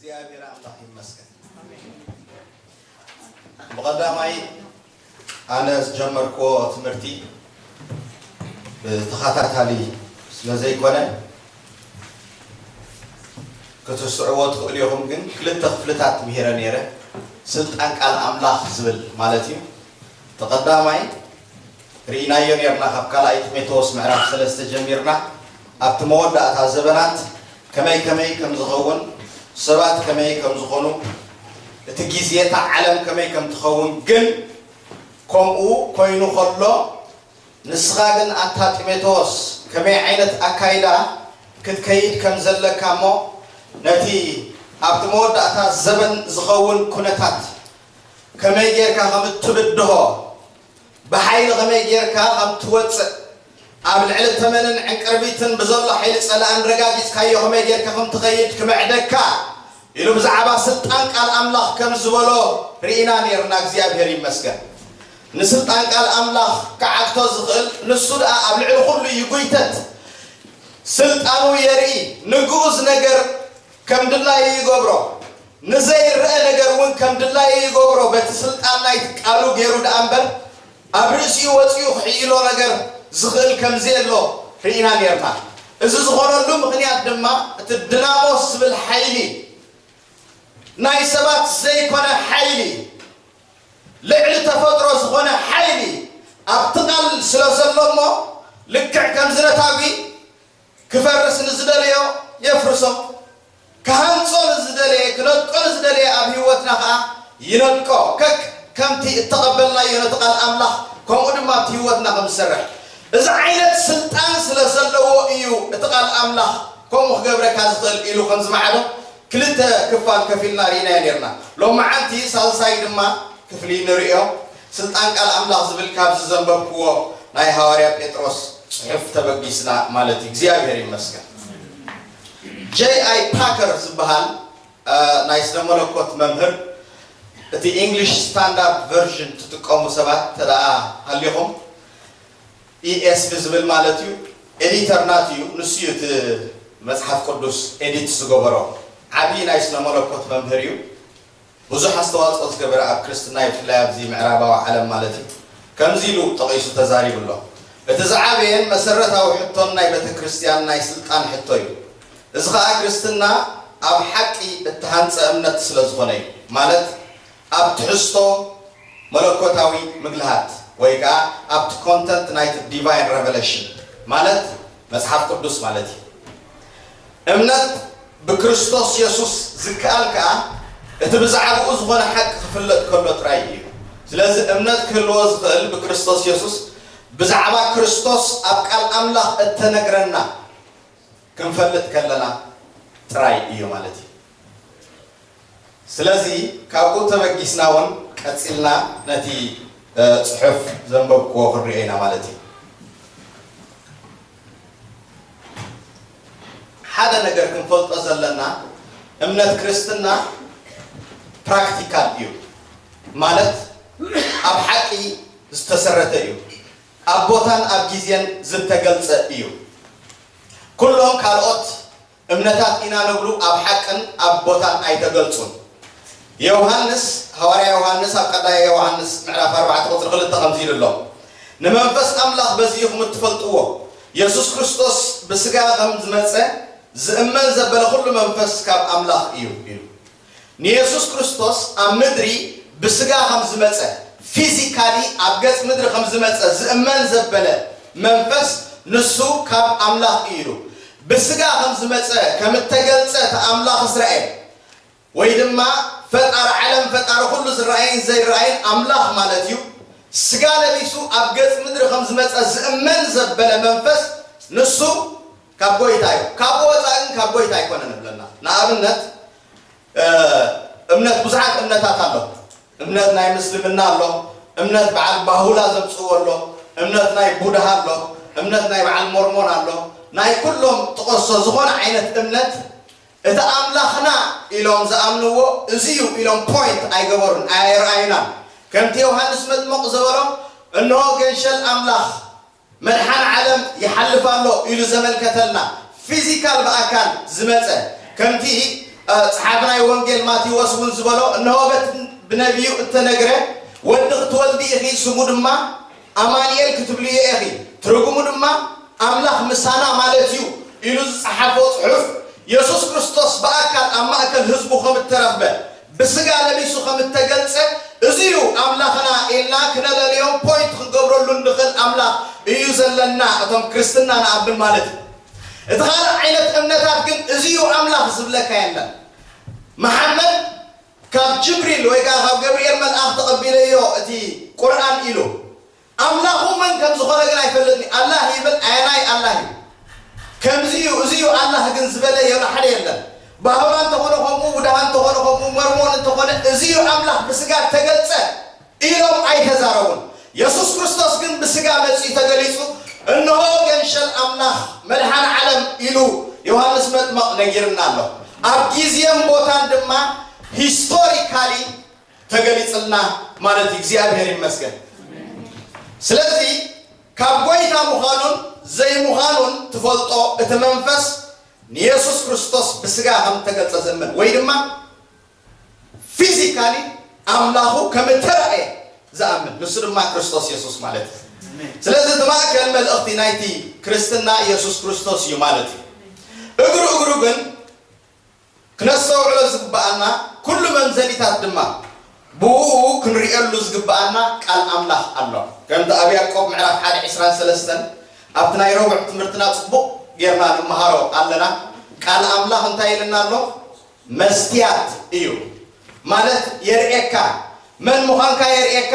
እግዚኣብሔር ኣምላኽ ይመስገን። ብቐዳማይ ኣነ ዝጀመርክዎ ትምህርቲ ብተኸታታሊ ስለ ዘይኮነ ክትርስዕዎ ትኽእሉ ኢኹም፣ ግን ክልተ ክፍልታት ምሂረ ነይረ። ስልጣን ቃል ኣምላኽ ዝብል ማለት እዩ። ተቐዳማይ ርኢናዮ ኔርና፣ ካብ ካልኣይ ጢሞቴዎስ ምዕራፍ ሰለስተ ጀሚርና ኣብቲ መወዳእታ ዘበናት ከመይ ከመይ ከም ዝኸውን፣ ሰባት ከመይ ከም ዝኾኑ፣ እቲ ግዜ እታ ዓለም ከመይ ከም ትኸውን፣ ግን ከምኡ ኮይኑ ከሎ ንስኻ ግን ኣታ ጢሞቴዎስ ከመይ ዓይነት ኣካይዳ ክትከይድ ከም ዘለካ እሞ ነቲ ኣብቲ መወዳእታ ዘበን ዝኸውን ኩነታት ከመይ ጌርካ ከም እትብድሆ፣ ብሓይሊ ከመይ ጌርካ ከም ትወፅእ፣ ኣብ ልዕሊ ተመንን ዕንቅርቢትን ብዘሎ ሓይሊ ጸላእን ረጋጊጽካዮ ከመይ ጌርካ ከም ትኸይድ ክምዕደካ ኢሉ ብዛዕባ ስልጣን ቃል ኣምላኽ ከም ዝበሎ ርኢና ኔርና። እግዚኣብሔር ይመስገን። ንስልጣን ቃል ኣምላኽ ክዓግቶ ዝኽእል ንሱ ደኣ ኣብ ልዕሊ ኩሉ እዩ። ጉይተት ስልጣኑ የርኢ። ንግኡዝ ነገር ከም ድላዩ ይገብሮ፣ ንዘይረአ ነገር እውን ከም ድላዩ ይገብሮ። በቲ ስልጣን ናይቲ ቃሉ ገይሩ ደኣ እምበር ኣብ ርእሲኡ ወጺኡ ክሕይሎ ነገር ዝኽእል ከም ዘየሎ ርኢና ኔርና። እዚ ዝኾነሉ ምኽንያት ድማ እቲ ድናሞስ ዝብል ሓይሊ፣ ናይ ሰባት ዘይኮነ ሓይሊ፣ ልዕሊ ተፈጥሮ ዝኾነ ሓይሊ ኣብቲ ቃል ስለ ዘሎ እሞ፣ ልክዕ ከምዚ ነታጒ ክፈርስ ንዝደለዮ የፍርሶ፣ ክሃንጾ ንዝደለየ፣ ክነጥቆ ንዝደለየ ኣብ ህይወትና ኸኣ ይነጥቆ። ከክ ከምቲ እተቐበልናዮ ነቲ ቃል ኣምላኽ፣ ከምኡ ድማ ኣብቲ ህይወትና ከም ዝሰርሕ፣ እዚ ዓይነት ስልጣን ስለ ዘለዎ እዩ እቲ ቃል ኣምላኽ ከምኡ ክገብረካ ዝኽእል ኢሉ ከም ዝመዓዶ ክልተ ክፋል ከፊልና ርኢናዮ ኔርና። ሎማዓንቲ ሳልሳይ ድማ ክፍሊ ንርእዮ። ስልጣን ቃል ኣምላኽ ዝብል ካብዚ ዘንበብክዎ ናይ ሃዋርያ ጴጥሮስ ጽሑፍ ተበጊስና ማለት እዩ። እግዚኣብሔር ይመስገን። ጄይ ኣይ ፓከር ዝበሃል፣ እ፣ ናይ ስነ መለኮት መምህር፣ እቲ ኢንግሊሽ ስታንዳርድ ቨርዥን ትጥቀሙ ሰባት ተደኣ ሃሊኹም፣ ኢ ኤስ ቪ ዝብል ማለት እዩ፣ ኤዲተር ናቱ እዩ። ንሱ እዩ እቲ መጽሓፍ ቅዱስ ኤዲት ዝገበሮ። ዓብዪ ናይ ስነ መለኮት መምህር እዩ። ብዙሕ ኣስተዋጽኦ ዝገበረ ኣብ ክርስትና እዩ፣ ብፍላይ ኣብዚ ምዕራባዊ ዓለም ማለት እዩ። ከምዚ ኢሉ ጠቒሱ ተዛሪቡ ኣሎ። እቲ ዝዓበየን መሰረታዊ ሕቶን ናይ ቤተ ክርስቲያን ናይ ስልጣን ሕቶ እዩ። እዚ ኸኣ ክርስትና ኣብ ሓቂ እተሃንጸ እምነት ስለ ዝኾነ እዩ። ማለት ኣብ ትሕዝቶ መለኮታዊ ምግልሃት ወይ ከኣ ኣብቲ ኮንተንት ናይቲ ዲቫይን ሬቨሌሽን ማለት መጽሓፍ ቅዱስ ማለት እዩ። እምነት ብክርስቶስ የሱስ ዝከኣል ከኣ እቲ ብዛዕባኡ ዝኾነ ሓቂ ክፍለጥ ከሎ ጥራይ እዩ። ስለዚ እምነት ክህልዎ ዝኽእል ብክርስቶስ የሱስ ብዛዕባ ክርስቶስ ኣብ ቃል ኣምላኽ እተነግረና ክንፈልጥ ከለና ጥራይ እዩ ማለት እዩ። ስለዚ ካብኡ ተበጊስና እውን ቀጺልና ነቲ፣ እ፣ ጽሑፍ ዘንበብክዎ ክንሪኦ ኢና ማለት እዩ። ሓደ ነገር ክንፈልጦ ዘለና፣ እምነት ክርስትና ፕራክቲካል እዩ፣ ማለት ኣብ ሓቂ ዝተሰረተ እዩ። ኣብ ቦታን ኣብ ግዜን ዝተገልጸ እዩ። ኩሎም ካልኦት እምነታት ኢና ንብሉ ኣብ ሓቅን ኣብ ቦታን ኣይተገልጹን። ዮሃንስ፣ ሃዋርያ ዮሃንስ ኣብ ቀዳማይ ዮሃንስ ምዕራፍ ኣርባዕተ ቁጽሪ ክልተ ከምዚ ኢሉ ኣሎ፣ "ንመንፈስ ኣምላኽ በዚ ኢኹም እትፈልጥዎ፣ የሱስ ክርስቶስ ብስጋ ከም ዝመጸ ዝእመን ዘበለ ኩሉ መንፈስ ካብ ኣምላኽ እዩ" ኢሉ። ንየሱስ ክርስቶስ ኣብ ምድሪ ብስጋ ከም ዝመጸ፣ ፊዚካሊ ኣብ ገጽ ምድሪ ከም ዝመጸ ዝእመን ዘበለ መንፈስ ንሱ ካብ ኣምላኽ እዩ ኢሉ። ብስጋ ከም ዝመጸ፣ ከም እተገልጸ እቲ ኣምላኽ እስራኤል፣ ወይ ድማ ፈጣሪ ዓለም፣ ፈጣሪ ኩሉ ዝረኣይን ዘይረኣይን ኣምላኽ ማለት እዩ። ስጋ ለቢሱ ኣብ ገጽ ምድሪ ከም ዝመጸ ዝእመን ዘበለ መንፈስ ንሱ ካብ ጎይታ እዩ። ካብኡ ወጻኢ ግን ካብ ጎይታ ኣይኮነን እብለና። ንኣብነት፣ እ፣ እምነት፣ ብዙሓት እምነታት ኣሎ። እምነት ናይ ምስልምና ኣሎ፣ እምነት በዓል ባሁላ ዘምጽእዎ ኣሎ፣ እምነት ናይ ቡድሃ ኣሎ፣ እምነት ናይ በዓል ሞርሞን ኣሎ። ናይ ኩሎም ጥቐሶ ዝኾነ ዓይነት እምነት እቲ ኣምላኽና ኢሎም ዝኣምንዎ እዚ እዩ ኢሎም ፖይንት ኣይገበሩን፣ ኣየርኣዩናን። ከምቲ ዮሃንስ መጥምቕ ዝበሎ፣ "እንሆ ገንሸል ኣምላኽ፣ መድሓን ዓለም ይሓልፍ ኣሎ" ኢሉ ዘመልከተልና፣ ፊዚካል ብኣካል ዝመጸ፣ ከምቲ ጸሓፊ ናይ ወንጌል ማቴዎስ እውን ዝበሎ፣ እነሆ በቲ ብነቢዩ እተነግረ፣ ወዲ ክትወልዲ ኢኺ፣ ስሙ ድማ ኣማኑኤል ክትብልዮ ኢኺ፣ ትርጉሙ ድማ ኣምላኽ ምሳና ማለት እዩ ኢሉ ዝጸሓፎ ጽሑፍ፣ የሱስ ክርስቶስ ብኣካል ኣብ ማእከል ህዝቡ ከም እተረኽበ፣ ብስጋ ለቢሱ ከም እተገልጸ፣ እዚ እዩ ኣምላኽና ኢልና ክነለልዮን ፖይንት ክንገብረሉ እንኽእል ኣምላኽ እዩ ዘለና፣ እቶም ክርስትና ንኣምን ማለት እዩ። እቲ ካልእ ዓይነት እምነታት ግን እዚ እዩ ኣምላኽ ዝብለካ የለን። መሓመድ ካብ ጅብሪል ወይ ከዓ ካብ ገብርኤል መልኣኽ ተቐቢለዮ እቲ ቁርኣን ኢሉ፣ ኣምላኹ መን ከም ዝኾነ ግን ኣይፈልጥን እዩ። ኣላህ ይብል፣ ኣየናይ ኣላህ እዩ? ከምዚ እዩ፣ እዚ እዩ ኣላህ ግን ዝበለ የለ ሓደ የለን። ባህባ እንተኾነ ከምኡ፣ ቡድሃ እንተኾነ ከምኡ፣ መርሞን እንተኾነ፣ እዚ እዩ ኣምላኽ ብስጋ ተገልጸ ኢሎም ኣይተዛረቡን። የሱስ ክርስቶስ ግን ብስጋ መጺኡ ተገሊጹ፣ እንሆ ገንሸል ኣምላኽ መድኃኔ ዓለም ኢሉ ዮሃንስ መጥመቕ ነጊርና ኣሎ። ኣብ ግዜን ቦታን ድማ ሂስቶሪካሊ ተገሊጽልና ማለት እዩ። እግዚኣብሔር ይመስገን። ስለዚ ካብ ጐይታ ምዃኑን ዘይምዃኑን ትፈልጦ እቲ መንፈስ ንየሱስ ክርስቶስ ብስጋ ከም እተገልጸ ዘምን ወይ ድማ ፊዚካሊ ኣምላኹ ከም እተራእየ ዝኣምን ንሱ ድማ ክርስቶስ የሱስ ማለት እዩ። ስለዚ እቲ ማእከል መልእኽቲ ናይቲ ክርስትና የሱስ ክርስቶስ እዩ ማለት እዩ። እግሩ እግሩ ግን ክነስተውዕሎ ዝግብኣና ኩሉ መምዘኒታት ድማ ብኡ ክንርእየሉ ዝግብኣና ቃል ኣምላኽ ኣሎ። ከምቲ ኣብ ያዕቆብ ምዕራፍ ሓደ ዕስራን ሰለስተን ኣብቲ ናይ ረቡዕ ትምህርትና ጽቡቕ ጌርና ንመሃሮ ኣለና። ቃል ኣምላኽ እንታይ ኢልና ኣሎ? መስትያት እዩ ማለት የርእየካ፣ መን ምዃንካ የርእየካ፣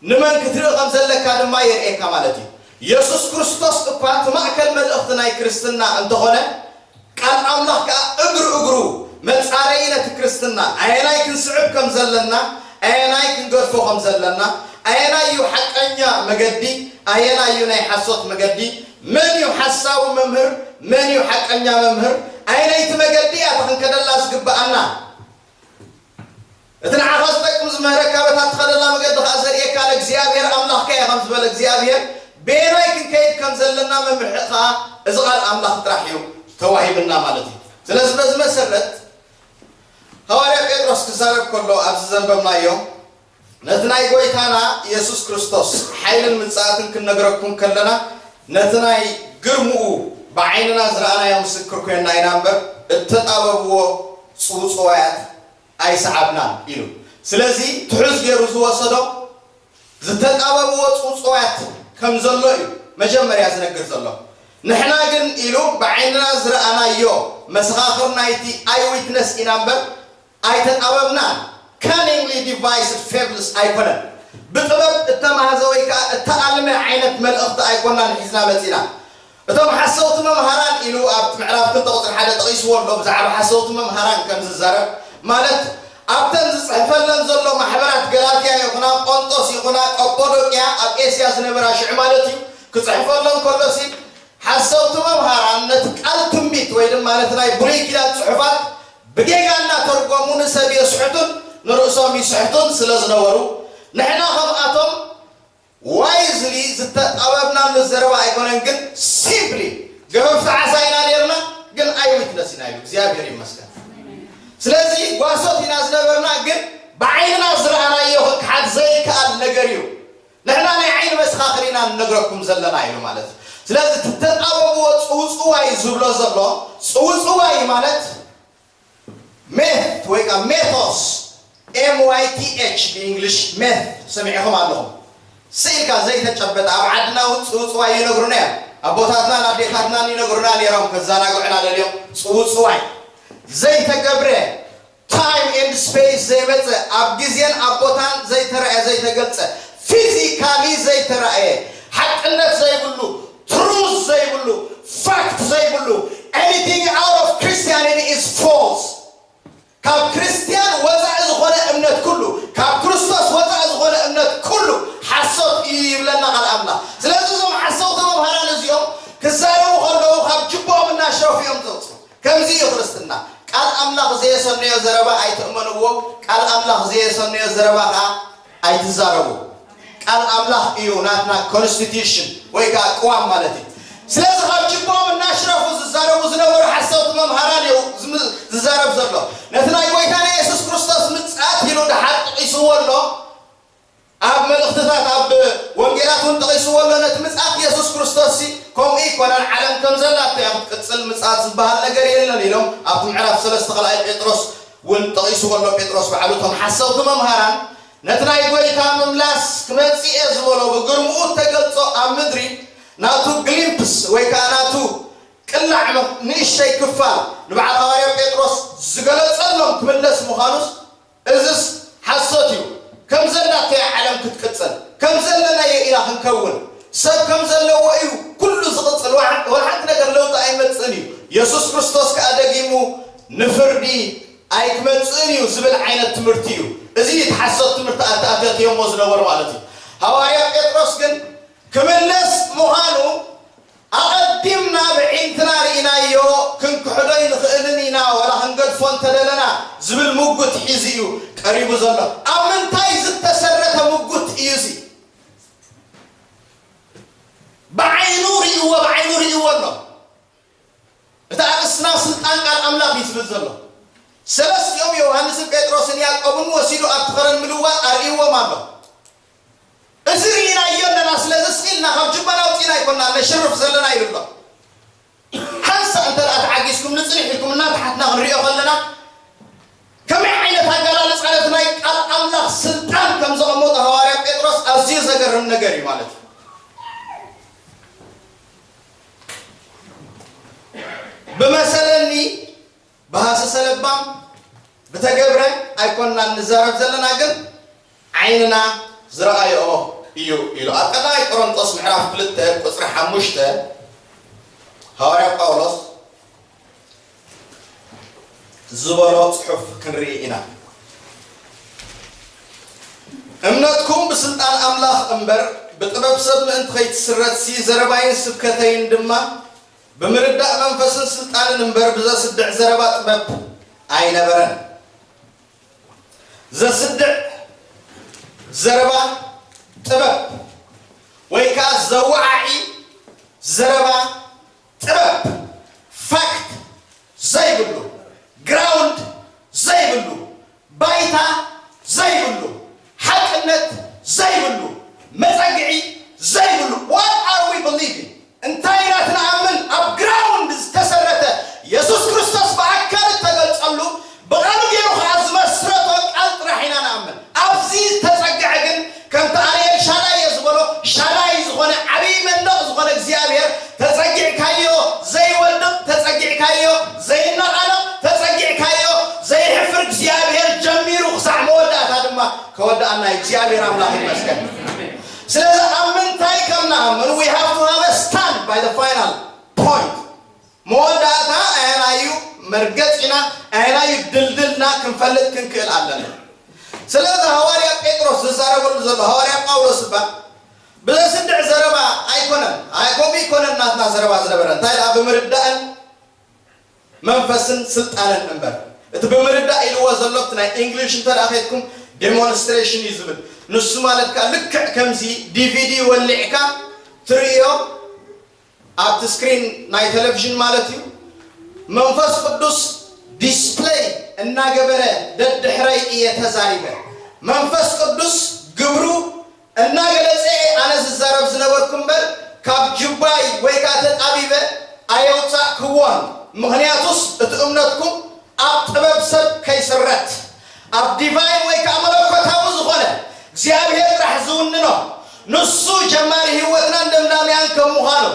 ንመን ክትርኢ ከም ዘለካ ድማ የርእየካ ማለት እዩ። የሱስ ክርስቶስ እኳ እቲ ማእከል መልእኽቲ ናይ ክርስትና እንተኾነ፣ ቃል ኣምላኽ ከኣ እግሪ እግሩ መጻረዪ ነቲ ክርስትና፣ ኣየናይ ክንስዕብ ከም ዘለና፣ ኣየናይ ክንገድፎ ከም ዘለና፣ ኣየናይ እዩ ሓቀኛ መገዲ፣ ኣየናይ እዩ ናይ ሓሶት መገዲ፣ መን እዩ ሓሳዊ መምህር፣ መን እዩ ሓቀኛ መምህር፣ ኣየነይቲ መገዲ እያ እታ ክንከደላ ዝግብኣና? እቲ ንዓኻ ዝጠቅም ዝምህረካ በታ ትኸደላ መገዲ ኸዓ ዘርእየካ ንእግዚኣብሔር ኣምላኽካ እየ ከም ዝበለ እግዚኣብሔር በየናይ ክንከይድ ከም ዘለና መምርሒ ኸዓ እዚ ቓል ኣምላኽ ጥራሕ እዩ ተዋሂብና ማለት እዩ። ስለዚ በዚ መሰረት ሃዋርያ ጴጥሮስ ክዛረብ ከሎ ኣብዚ ዘንበብናዮ ነቲ ናይ ጐይታና ኢየሱስ ክርስቶስ ሓይልን ምጽኣትን ክንነግረኩም ከለና ነቲ ናይ ግርምኡ ብዓይንና ዝረኣናዮ ምስክር ኮይንና ኢና እምበር እተጣበብዎ ጽውጽዋያት ኣይሰዓብናን ኢሉ። ስለዚ ትሑዝ ገይሩ ዝወሰዶ ዝተጣበብዎ ጽውጽዋያት ከም ዘሎ እዩ መጀመርያ ዝነግር ዘሎ። ንሕና ግን ኢሉ ብዓይንና ዝረኣናዮ መሰኻኽር ናይቲ ኣይ ዊትነስ ኢና እምበር ኣይተጣበብናን። ካኒንግሊ ዲቫይስድ ፌብልስ ኣይኮነን። ብጥበብ እተማህዘ ወይ ከዓ እተኣልመ ዓይነት መልእኽቲ ኣይኮናን ሒዝና መጺና። እቶም ሓሰውቲ መምሃራን ኢሉ ኣብቲ ምዕራፍ ክልተ ቁፅሪ ሓደ ጠቒስዎ ኣሎ። ብዛዕባ ሓሰውቲ መምሃራን ከም ዝዛረብ ማለት ኣብተን ዝፅሕፈለን ዘሎ ማሕበራት ገላትያ ይኹና ቆንጦስ ይኹና ቀጶዶቅያ ኣብ ኤስያ ዝነበራ ሽዑ ማለት እዩ ክፅሕፈለን ከሎሲ ሓሰውቲ መምሃራን ነቲ ቃል ትንቢት ወይ ድማ ነቲ ናይ ብሉይ ኪዳን ፅሑፋት ብጌጋ እናተርጎሙ ንሰብ የስሕቱን ንርእሶም ይስሕቱን ስለ ዝነበሩ ንሕና ከምኣቶም ዋይዝሊ ዝተጣበብናሉ ዘረባ ኣይኮነን ግን ሲምፕሊ ገፈፍቲ ዓሳ ኢና ነርና ግን ኣይ ዊትነስ ኢና ኢሉ እግዚኣብሔር ይመስገን። ስለዚ ጓሶት ኢና ዝነበርና ግን ብዓይንና ዝረኣናዮ ክክሓድ ዘይከኣል ነገር እዩ። ንሕና ናይ ዓይኒ መሰኻኽር ኢና ንነግረኩም ዘለና ኢሉ ማለት እዩ። ስለዚ ትተጣበብዎ ፅውፅዋይ ዝብሎ ዘሎ ፅውፅዋይ ማለት ሜት ወይ ከዓ ሜቶስ M Y T H ብእንግሊሽ ሜት ሰሚዕኹም ኣለኹም። ስኢልካ ዘይተጨበጠ ኣብ ዓድና እውን ፅውፅዋይ ይነግሩና እዮም። ኣቦታትናን ኣዴታትናን ይነግሩና ነይሮም ከዘናግዑና ደልዮም ፅውፅዋይ ዘይተገብረ ታይም ኤንድ ስፔስ ዘይመፀ ኣብ ግዜን ኣብ ቦታን ዘይተረኣየ ዘይተገልፀ ፊዚካሊ ዘይተረኣየ ሓቅነት ዘይብሉ ትሩዝ ዘይብሉ ፋክት ዘይብሉ anything out of Christianity is false። ካብ ክርስትያን ወፃኢ ዝኾነ እምነት ኩሉ ካብ ክርስቶስ ወፃኢ ዝኾነ እምነት ኩሉ ሓሶት እዩ ይብለና ቃል ኣምላኽ። ስለዚ እዞም ሓሰውቲ መምሃራን እዚኦም ክዛረቡ ከለዉ ካብ ጅቦኦም እናሸረፉ እዮም ዘውፅኡ። ከምዚ እዩ ክርስትና። ቃል ኣምላኽ ዘየሰነዮ ዘረባ ኣይትእመንዎ። ቃል ኣምላኽ ዘየሰነዮ ዘረባ ከዓ ኣይትዛረቡ። ቃል ኣምላኽ እዩ ናትና ኮንስቲቱሽን ወይ ከዓ ቅዋም ማለት እዩ። ስለዚ ካብ ጅቦም እናሽረፉ ዝዛረቡ ዝነበሩ ሓሰውቲ መምሃራን እዩ ዝም- ዝዛረብ ዘሎ። ነቲ ናይ ጎይታና የሱስ ክርስቶስ ምጽኣት ኢሉ ድሓር ጠቒስዎ ኣሎ። ኣብ መልእኽትታት ኣብ ወንጌላት እውን ጠቒስዎ ኣሎ። ነቲ ምጽኣት የሱስ ክርስቶስ ሲ ከምኡ ይኮነን፣ ዓለም ከም ዘላቶ እያ ክትቅጽል፣ ምጽኣት ዝበሃል ነገር የለን ኢሎም ኣብቲ ምዕራፍ ሰለስተ ካልኣይ ጴጥሮስ እውን ጠቒስዎ ኣሎ። ጴጥሮስ ባዕሉ እቶም ሓሰውቲ መምሃራን ነቲ ናይ ጎይታ ምምላስ ክመጽእ እየ ዝበሎ ብግርምኡ ተገልጾ ኣብ ምድሪ ናቱ ግሊምፕስ ወይ ከዓ ናቱ ቅላዕ መ- ንእሽተይ ክፋል ንበዓል ሃዋርያ ጴጥሮስ ዝገለጸሎም ክምለስ ምዃኑስ እዝስ ሓሶት እዩ። ከም ዘላተያ ዓለም ክትቅጽል ከም ዘለናዮ ኢና ክንከውን። ሰብ ከም ዘለዎ እዩ ኩሉ ዝቕጽል፣ ወላ ሓንቲ ነገር ለውጢ ኣይመጽእን እዩ። የሱስ ክርስቶስ ከኣ ደጊሙ ንፍርዲ ኣይክመጽእን እዩ ዝብል ዓይነት ትምህርቲ እዩ። እዚ እቲ ሓሶት ትምህርቲ ኣተኣተትዮሞ ዝነበሩ ማለት እዩ። ሃዋርያ ጴጥሮስ ግን ክምለስ ምዃኑ ኣቐዲምና ብዒንትና ርኢናዮ ክንክሕዶ ይንኽእልን ኢና ዋላ ክንገድፎ እንተደለና ዝብል ምጉት ሒዙ እዩ ቀሪቡ ዘሎ። ኣብ ምንታይ ዝተሰረተ ምጉት እዩ እዚ? ብዓይኑ ርእይዎ፣ ብዓይኑ ርእይዎ ኣሎ። እቲ ኣርእስትና ስልጣን ቃል ኣምላኽ እዩ ዝብል ዘሎ። ሰለስቲኦም ዮሃንስን ጴጥሮስን ያዕቆብን ወሲዱ ኣብቲ ኸረን ምልዋጥ ኣርእይዎም ኣሎ። እዚ ርኢናዮ ኣለና፣ ስለዚ ስቕ ኢልና ካብ ጅባና ኣውፂእና ኣይኮና ነሽርፍ ዘለና ይብሎ። ሓንሳእ እንተ ደኣ ተዓጊዝኩም ንፅኒሕ ኢልኩም እናተሓትና ክንሪኦ ከለና ከመይ ዓይነት ኣገላልፃ ነቲ ናይ ቃል ኣምላኽ ስልጣን ከም ዘቐመጦ ሃዋርያ ጴጥሮስ ኣዝዩ ዘገርም ነገር እዩ ማለት እዩ። ብመሰለኒ ብሃሰሰ ለባም ብተገብረ ኣይኮንና ንዛረብ ዘለና፣ ግን ዓይንና ዝረኣየኦ እዩ ኢሉ ኣብ ቀዳማይ ቆሮንጦስ ምዕራፍ ክልተ ቁፅሪ ሓሙሽተ ሃዋርያ ጳውሎስ ዝበሎ ጽሑፍ ክንርኢ ኢና። እምነትኩም ብስልጣን ኣምላኽ እምበር ብጥበብ ሰብ ምእንቲ ኸይትስረትሲ ዘረባይን ስብከተይን ድማ ብምርዳእ መንፈስን ስልጣንን እምበር ብዘስድዕ ዘረባ ጥበብ ኣይነበረን። ዘስድዕ ዘረባ ጥበብ ወይ ከዓ ዘወዓዒ ዘረባ ጥበብ ፋክት ዘይብሉ፣ ግራውንድ ዘይብሉ፣ ባይታ ዘይብሉ፣ ሓቅነት ዘይብሉ፣ መፀግዒ ዘይብሉ። What are we believing? እንታይ ኢና ትንኣምን? ኣብ ግራውንድ ዝተሰረተ የሱስ ክርስቶስ ብኣካል እተገልጸሉ ብቓሉ ገይሩ ከዓ ዝመስረቶ ቃል ጥራሕ ኢና ንኣምን። ኣብዚ ዝተጸግዐ ግን ከምቲ ኣርኤል ሻዳይ እየ ዝበሎ፣ ሻዳይ ዝኾነ ዓብዪ መንደቕ ዝኾነ እግዚኣብሔር ተጸጊዕካዮ ዘይወድቕ፣ ተጸጊዕካዮ ዘይነቓነቕ፣ ተጸጊዕካዮ ዘይሕፍር እግዚኣብሔር ጀሚሩ ክሳዕ መወዳእታ ድማ ከወድኣና እዩ። እግዚኣብሔር ኣምላኽ ይመስገን። ስለዚ ኣብ ምንታይ ከም ንኣምን we have to have a stand by the final point። መወዳእታ ኣየናዩ መርገፂና ኣየናዩ ድልድልና ክንፈልጥ ክንክእል ኣለና። ስለዚ ሃዋርያ ጴጥሮስ ዝዛረበሉ ዘሎ ሃዋርያ ጳውሎስ እባ ብዘስድዕ ዘረባ ኣይኮነን፣ ኣይ ከምኡ ይኮነን ናትና ዘረባ ዝነበረ እንታይ ደኣ ብምርዳእን መንፈስን ስልጣንን እምበር። እቲ ብምርዳእ ኢልዎ ዘሎ እቲ ናይ ኢንግሊሽ እንተ ደኣ ከድኩም ዴሞንስትሬሽን እዩ ዝብል። ንሱ ማለት ከዓ ልክዕ ከምዚ ዲቪዲ ወሊዕካ ትርእዮ ኣብቲ ስክሪን ናይ ቴሌቪዥን ማለት እዩ። መንፈስ ቅዱስ ዲስፕሌይ እናገበረ ደድሕረይ እየ ተዛሪበ። መንፈስ ቅዱስ ግብሩ እናገለጸ እየ ኣነ ዝዛረብ ዝነበርኩ እምበር ካብ ጅባይ ወይ ከዓ ተጣቢበ ኣየውጻእክዎን። ምኽንያቱስ እቲ እምነትኩም ኣብ ጥበብ ሰብ ከይስረት ኣብ ዲቫይን ወይ ከዓ መለኮታዊ ዝኾነ እግዚኣብሔር ጥራሕ ዝውንኖ ንሱ ጀማሪ ህይወትናን ደምዳሚያን ከም ምዃኑ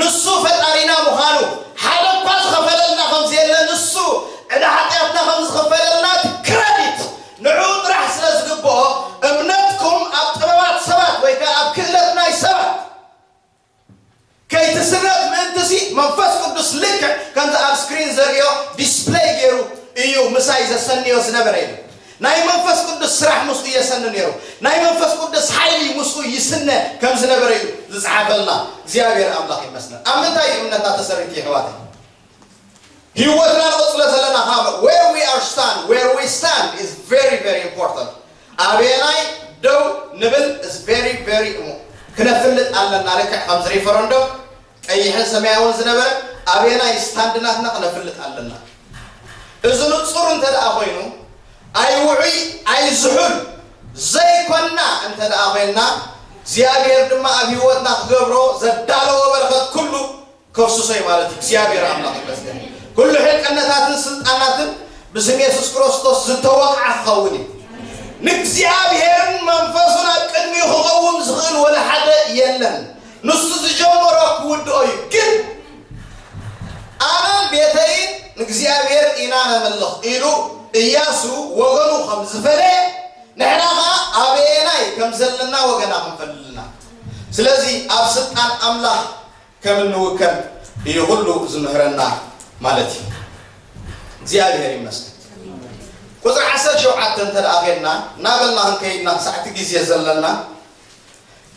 ንሱ ፈጣሪና ምዃኑ ሓደ እኳ ዝኸፈለልና ከም ዘየለ ንሱ ዕዳ ሓጢኣትና ከም ዝኸፈለልና እቲ ክረዲት ንዕኡ ጥራሕ ስለ ዝግብኦ እምነትኩም ኣብ ጥበባት ሰባት ወይ ከዓ ኣብ ክእለት ናይ ሰባት ከይትስረት ምእንትሲ መንፈስ ቅዱስ ልክዕ ከምዚ ኣብ ስክሪን ዘርእዮ ዲስፕሌይ ገይሩ እዩ ምሳይ ዘሰንዮ ዝነበረ ኢሉ። ናይ መንፈስ ቅዱስ ስራሕ ምስኡ የሰኒ ነይሩ። ናይ መንፈስ ቅዱስ ሓይሊ ምስኡ ይስነ ከም ዝነበረ እዩ ዝፀሓፈልና። እግዚኣብሔር ኣምላኽ ይመስገን። ኣብ ምንታይ እዩ እምነትና ተሰሪቱ ይሕዋተይ? ህይወትና ንቕፅሎ ዘለና ካብ where we are stand where we stand is very very important። ኣበየናይ ደው ንብል is very very እሞ ክነፍልጥ ኣለና። ልክዕ ከምዚ ሪፈረንዶም ቀይሕን ሰማያውን ዝነበረ ኣበየናይ ስታንድ ናትና ክነፍልጥ ኣለና። እዚ ንጹር እንተ ደኣ ኮይኑ፣ ኣይውዑይ ኣይዝሑል ዘይኮንና እንተ ደኣ ኮይንና፣ እግዚኣብሔር ድማ ኣብ ህይወትና ክገብሮ ዘዳለዎ በረኸት ኩሉ ከፍስሶ እዩ ማለት እዩ። እግዚኣብሔር ኣምላኽ ይመስገን። ኩሉ ሕልቀነታትን ስልጣናትን ብስም የሱስ ክርስቶስ ዝተወቕዐ ክኸውን እዩ። ንእግዚኣብሔርን መንፈሱን ኣብ ቅድሚኡ ክቐውም ዝኽእል ወላ ሓደ የለን። ንሱ ዝጀመሮ ክውድኦ እዩ። ግን ኣነን ቤተይን ንእግዚኣብሔር ኢና ነምልኽ ኢሉ እያሱ ወገኑ ከም ዝፈለየ፣ ንሕና ኸዓ ኣበየናይ ከም ዘለና ወገና ክንፈልልና። ስለዚ ኣብ ስልጣን ኣምላኽ ከም እንውከል እዩ ኩሉ ዝምህረና ማለት እዩ። እግዚኣብሔር ይመስገን። ቁፅሪ ዓሰርተ ሸውዓተ እንተ ደኣ ኬድና፣ እናበልና ክንከይድና ክሳዕቲ ግዜ ዘለና፣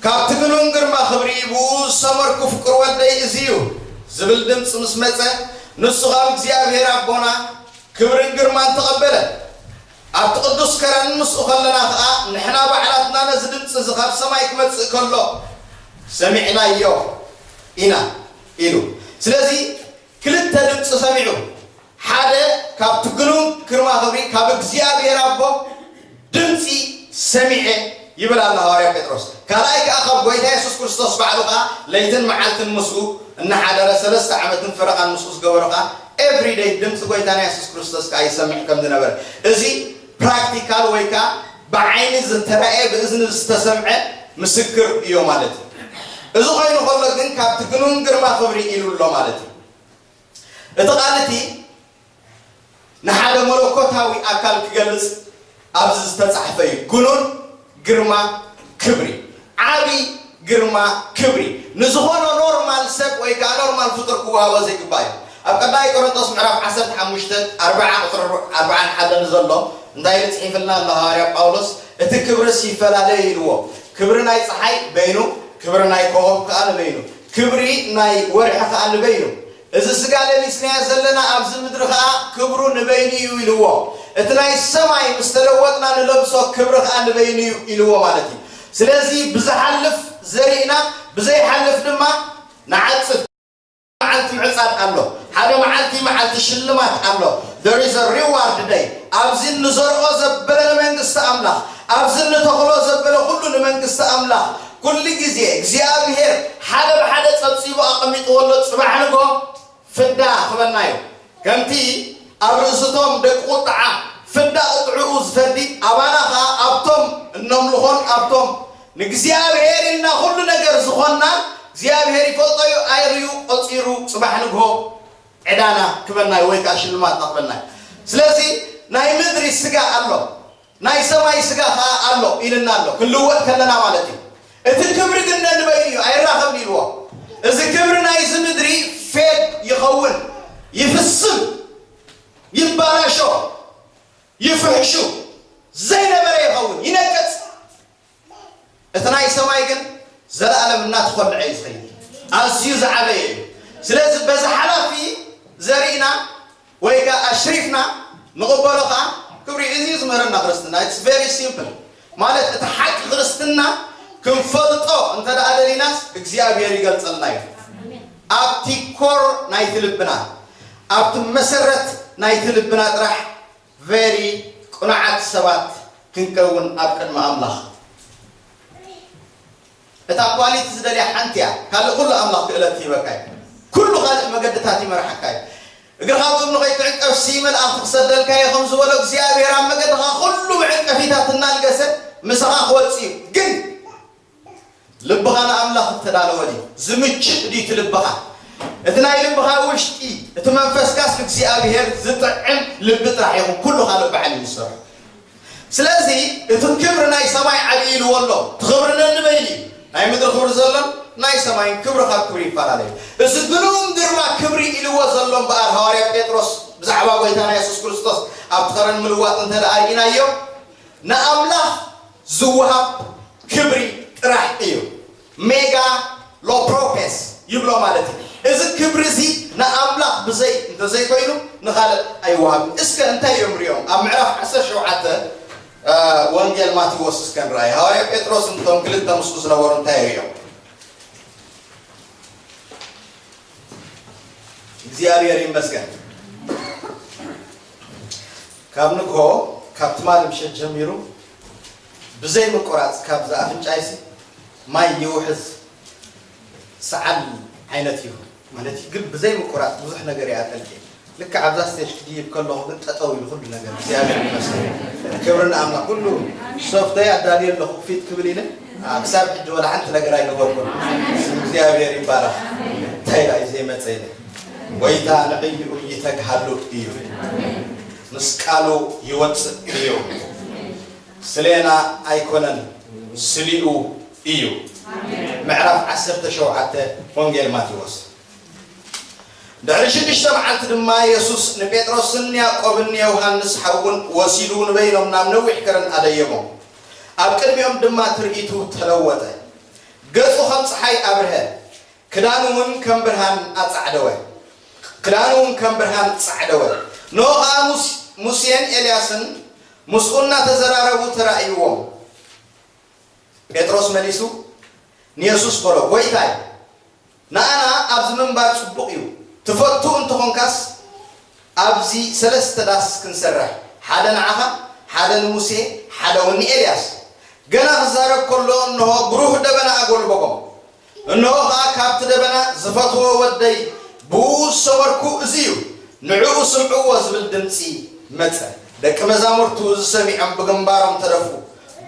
ካብቲ ግኑን ግርማ ክብሪ ብኡ ዝሰመርኩ ፍቅር ወደይ እዚ እዩ ዝብል ድምፂ ምስ መፀ፣ ንሱ ካብ እግዚኣብሔር ኣቦና ክብርን ግርማን ተቐበለ። ኣብቲ ቅዱስ ከረን ምስኡ ከለና ኸዓ፣ ንሕና ባዕላትና ነዚ ድምፂ እዚ ካብ ሰማይ ክመፅእ ከሎ ሰሚዕናዮ ኢና ኢሉ። ስለዚ ክልተ ድምፂ ሰሚዑ። ሓደ ካብቲ ግኑን ግርማ ክብሪ ካብ እግዚኣብሔር ኣቦ ድምፂ ሰሚዐ ይብል ኣሎ ሃዋርያ ጴጥሮስ። ካልኣይ ከዓ ካብ ጎይታ የሱስ ክርስቶስ ባዕሉ ከዓ ለይትን መዓልትን ምስኡ እናሓደረ ሰለስተ ዓመትን ፈረቓን ምስኡ ዝገበሮ ከዓ ኤቭሪደይ ድምፂ ጎይታና የሱስ ክርስቶስ ከዓ ይሰምዕ ከም ዝነበረ፣ እዚ ፕራክቲካል ወይ ከዓ ብዓይኒ ዝተረኣየ ብእዝኒ ዝተሰምዐ ምስክር እዮ ማለት እዩ። እዚ ኮይኑ ከሎ ግን ካብቲ ግኑን ግርማ ክብሪ ኢሉ ኣሎ ማለት እዩ። እቲ ቃል እቲ ንሓደ መለኮታዊ ኣካል ክገልጽ ኣብዚ ዝተጻሕፈ እዩ። ግኑን ግርማ ክብሪ፣ ዓቢ ግርማ ክብሪ ንዝኾነ ኖርማል ሰብ ወይ ከኣ ኖርማል ፍጡር ክወሃቦ ዘይግባእ እዩ። ኣብ ቀዳማይ ቆሮንቶስ ምዕራፍ ዓሰርተ ሓሙሽተ ኣርብዓ ቁጽሪ ኣርብዓን ሓደን ዘሎ እንታይ ኢሉ ጽሒፍልና ኣሎ ሃዋርያ ጳውሎስ? እቲ ክብርስ ይፈላለ ኢልዎ። ክብሪ ናይ ጸሓይ በይኑ፣ ክብሪ ናይ ኮኾብ ከኣ ንበይኑ፣ ክብሪ ናይ ወርሒ ከኣ ንበይኑ። እዚ ስጋ ለቢስናዮ ዘለና ኣብዚ ምድሪ ኸኣ ክብሩ ንበይኑ እዩ ኢልዎ። እቲ ናይ ሰማይ ምስ ተለወጥና ንለብሶ ክብሪ ኸኣ ንበይኑ እዩ ኢልዎ ማለት እዩ። ስለዚ ብዝሓልፍ ዘሪእና ብዘይሓልፍ ድማ ንዓጽድ። መዓልቲ ምዕጻድ ኣሎ። ሓደ መዓልቲ መዓልቲ ሽልማት ኣሎ። There is a reward day። ኣብዚ እንዘርኦ ዘበለ ንመንግስቲ ኣምላኽ፣ ኣብዚ እንተኽሎ ዘበለ ኩሉ ንመንግስቲ ኣምላኽ። ኩሉ ግዜ እግዚኣብሔር ሓደ ብሓደ ጸብጺቡ ኣቐሚጥዎ ኣሎ። ጽባሕ ንጎ ፍዳ ክበና እዩ። ከምቲ ኣብ ርእስቶም ደቂ ቁጥዓ ፍዳ ቁጥዕኡ ዝፈዲ፣ ኣባና ኸዓ ኣብቶም እነምልኾን ኣብቶም ንእግዚኣብሔር ኢልና ኩሉ ነገር ዝኾንና እግዚኣብሔር ይፈልጦ እዩ። ኣይርዩ ቆጺሩ ጽባሕ ንግሆ ዕዳና ክበና እዩ ወይ ከዓ ሽልማትና ክበና እዩ። ስለዚ ናይ ምድሪ ስጋ ኣሎ፣ ናይ ሰማይ ስጋ ኸዓ ኣሎ ኢልና ኣሎ፣ ክንልወጥ ከለና ማለት እዩ። እቲ ክብሪ ግን ነንበይኑ እዩ፣ ኣይራኸብን ኢልዎ። እዚ ክብሪ ናይዚ ምድሪ ፌድ ይኸውን፣ ይፍስም፣ ይባላሾ፣ ይፍሕሹ፣ ዘይነበረ ይኸውን፣ ይነቅጽ። እቲ ናይ ሰማይ ግን ዘለኣለም እናተኾልዐ እዩ ዝኸይድ። ኣዝዩ ዝዓበየ እዩ። ስለዚ በዚ ሓላፊ ዘሪእና ወይ ከዓ ኣሽሪፍና ንቕበሎ ከዓ ክብሪ እዩ። እዚ እዩ ዝምህረና ክርስትና። It's very simple። ማለት እቲ ሓቂ ክርስትና ክንፈልጦ እንተ ደኣ ደሊናስ እግዚኣብሔር ይገልጸልና እዩ። ኣብቲ ኮር ናይቲ ልብና፣ ኣብቲ መሰረት ናይቲ ልብና ጥራሕ ቨሪ ቅኑዓት ሰባት ክንከውን ኣብ ቅድሚ ኣምላኽ። እታ ኳሊቲ ዝደልያ ሓንቲ እያ። ካልእ ኩሉ ኣምላኽ ክእለት ይህበካ እዩ። ኩሉ ካልእ መገድታት ይመርሓካ እዩ። እግርኻ ብእምኒ ከይትዕንቀፍሲ መላእኽቲ ክሰደልካ እየ ከም ዝበሎ እግዚኣብሔር ኣብ መገድኻ ኩሉ መዕንቀፊታት እናልገሰ ምሳኻ ክወጽእ እዩ። ግን ልብኻ ንኣምላኽ እተዳለወ ድዩ? ዝምችእ ድዩ እቲ ልብኻ? እቲ ናይ ልብኻ ውሽጢ፣ እቲ መንፈስካስ ንእግዚኣብሔር ዝጥዕም ልቢ ጥራሕ ይኹን፣ ኩሉ ካልእ ባዕሉ እዩ ዝሰርሖ። ስለዚ እቲ ክብሪ ናይ ሰማይ ዓብዪ ኢልዎ ኣሎ። እቲ ክብሪ ነንበይኑ እዩ። ናይ ምድሪ ክብሪ ዘሎን ናይ ሰማይን ክብሪ ካብ ክብሪ ይፈላለ እዩ። እዚ ግኑን ግርማ ክብሪ ኢልዎ ዘሎ እምበኣር ሃዋርያ ጴጥሮስ ብዛዕባ ጎይታና የሱስ ክርስቶስ ኣብቲ ከረን ምልዋጥ እንተ ደኣ ርኢናዮ፣ ንኣምላኽ ዝወሃብ ክብሪ ጥራሕ እዩ። ሜጋ ሎፕሮፔስ ይብሎ ማለት እዩ። እዚ ክብሪ እዚ ንኣምላኽ ብዘይ እንተዘይኮይኑ ንኻልእ ኣይወሃብን። እስከ እንታይ እዮም ሪኦም? ኣብ ምዕራፍ ዓሰርተ ሸውዓተ፣ እ፣ ወንጌል ማቴዎስ እስከ ንረኣይ። ሃዋርያ ጴጥሮስ እንቶም ክልተ ምስኡ ዝነበሩ እንታይ ሪኦም? እግዚኣብሔር ይመስገን። ካብ ንግሆ፣ ካብ ትማሊ ምሸት ጀሚሩ ብዘይ ምቁራጽ ካብዛ ኣፍንጫይሲ ማይ ይውሕዝ፣ ሰዓል ዓይነት እዩ ማለት እዩ። ግን ብዘይ ምቁራጽ ብዙሕ ነገር እየ ኣጠልቄ። ልክዕ ኣብዛ ስቴጅ ክድይብ ከለኹ ግን ጠጠው ኢሉ ኩሉ ነገር። እግዚኣብሔር ይመስገን። ክብሪ ንኣምላኽ። ኩሉ ሶፍተይ ኣዳልየ ኣለኹ ፊት ክብል ኢለ፣ ክሳብ ሕጂ ወላ ሓንቲ ነገር ኣይገበርኩን። ስም እግዚኣብሔር ይባረኽ። እንታይ ኢላ እዩ ዘይመጸ ኢለ፣ ጎይታ ንዕይኡ ይተግሃሉ እዩ፣ ምስ ቃሉ ይወጽእ እዩ። ስሌና ኣይኮነን፣ ስሊኡ እዩ። ምዕራፍ ዓሰርተ ሸውዓተ ወንጌል ማቴዎስ። ድሕሪ ሽዱሽተ መዓልቲ ድማ የሱስ ንጴጥሮስን ያዕቆብን ንዮሃንስ ሓውን ወሲዱ ንበይኖም ናብ ነዊሕ ከረን ኣደየቦም። ኣብ ቅድሚኦም ድማ ትርኢቱ ተለወጠ። ገጹ ከም ጸሓይ ኣብርሀ፣ ክዳኑ እውን ከም ብርሃን ኣጻዕደወ። ክዳኑ እውን ከም ብርሃን ጻዕደወ። እንሆ ኸኣ ሙስ-፣ ሙሴን ኤልያስን ምስኡ እናተዘራረቡ ተራእይዎም። ጴጥሮስ መሊሱ ንየሱስ በሎ፣ ጎይታይ፣ ንኣና ኣብዚ ምንባር ጽቡቕ እዩ። ትፈቱ እንተኾንካስ ኣብዚ ሰለስተ ዳስ ክንሰርሕ፣ ሓደ ንዓኻ፣ ሓደ ንሙሴ፣ ሓደ እውን ንኤልያስ። ገና ክዛረብ ከሎ እንሆ ብሩህ ደበና ኣጎልበቦም። እንሆ ኸኣ ካብቲ ደበና፣ ዝፈትዎ ወደይ ብኡ ዝሰመርኩ እዚ እዩ፣ ንዕኡ ስምዕዎ ዝብል ድምጺ መጸ። ደቂ መዛሙርቱ እዚ ሰሚዖም ብግንባሮም ተደፍኡ፣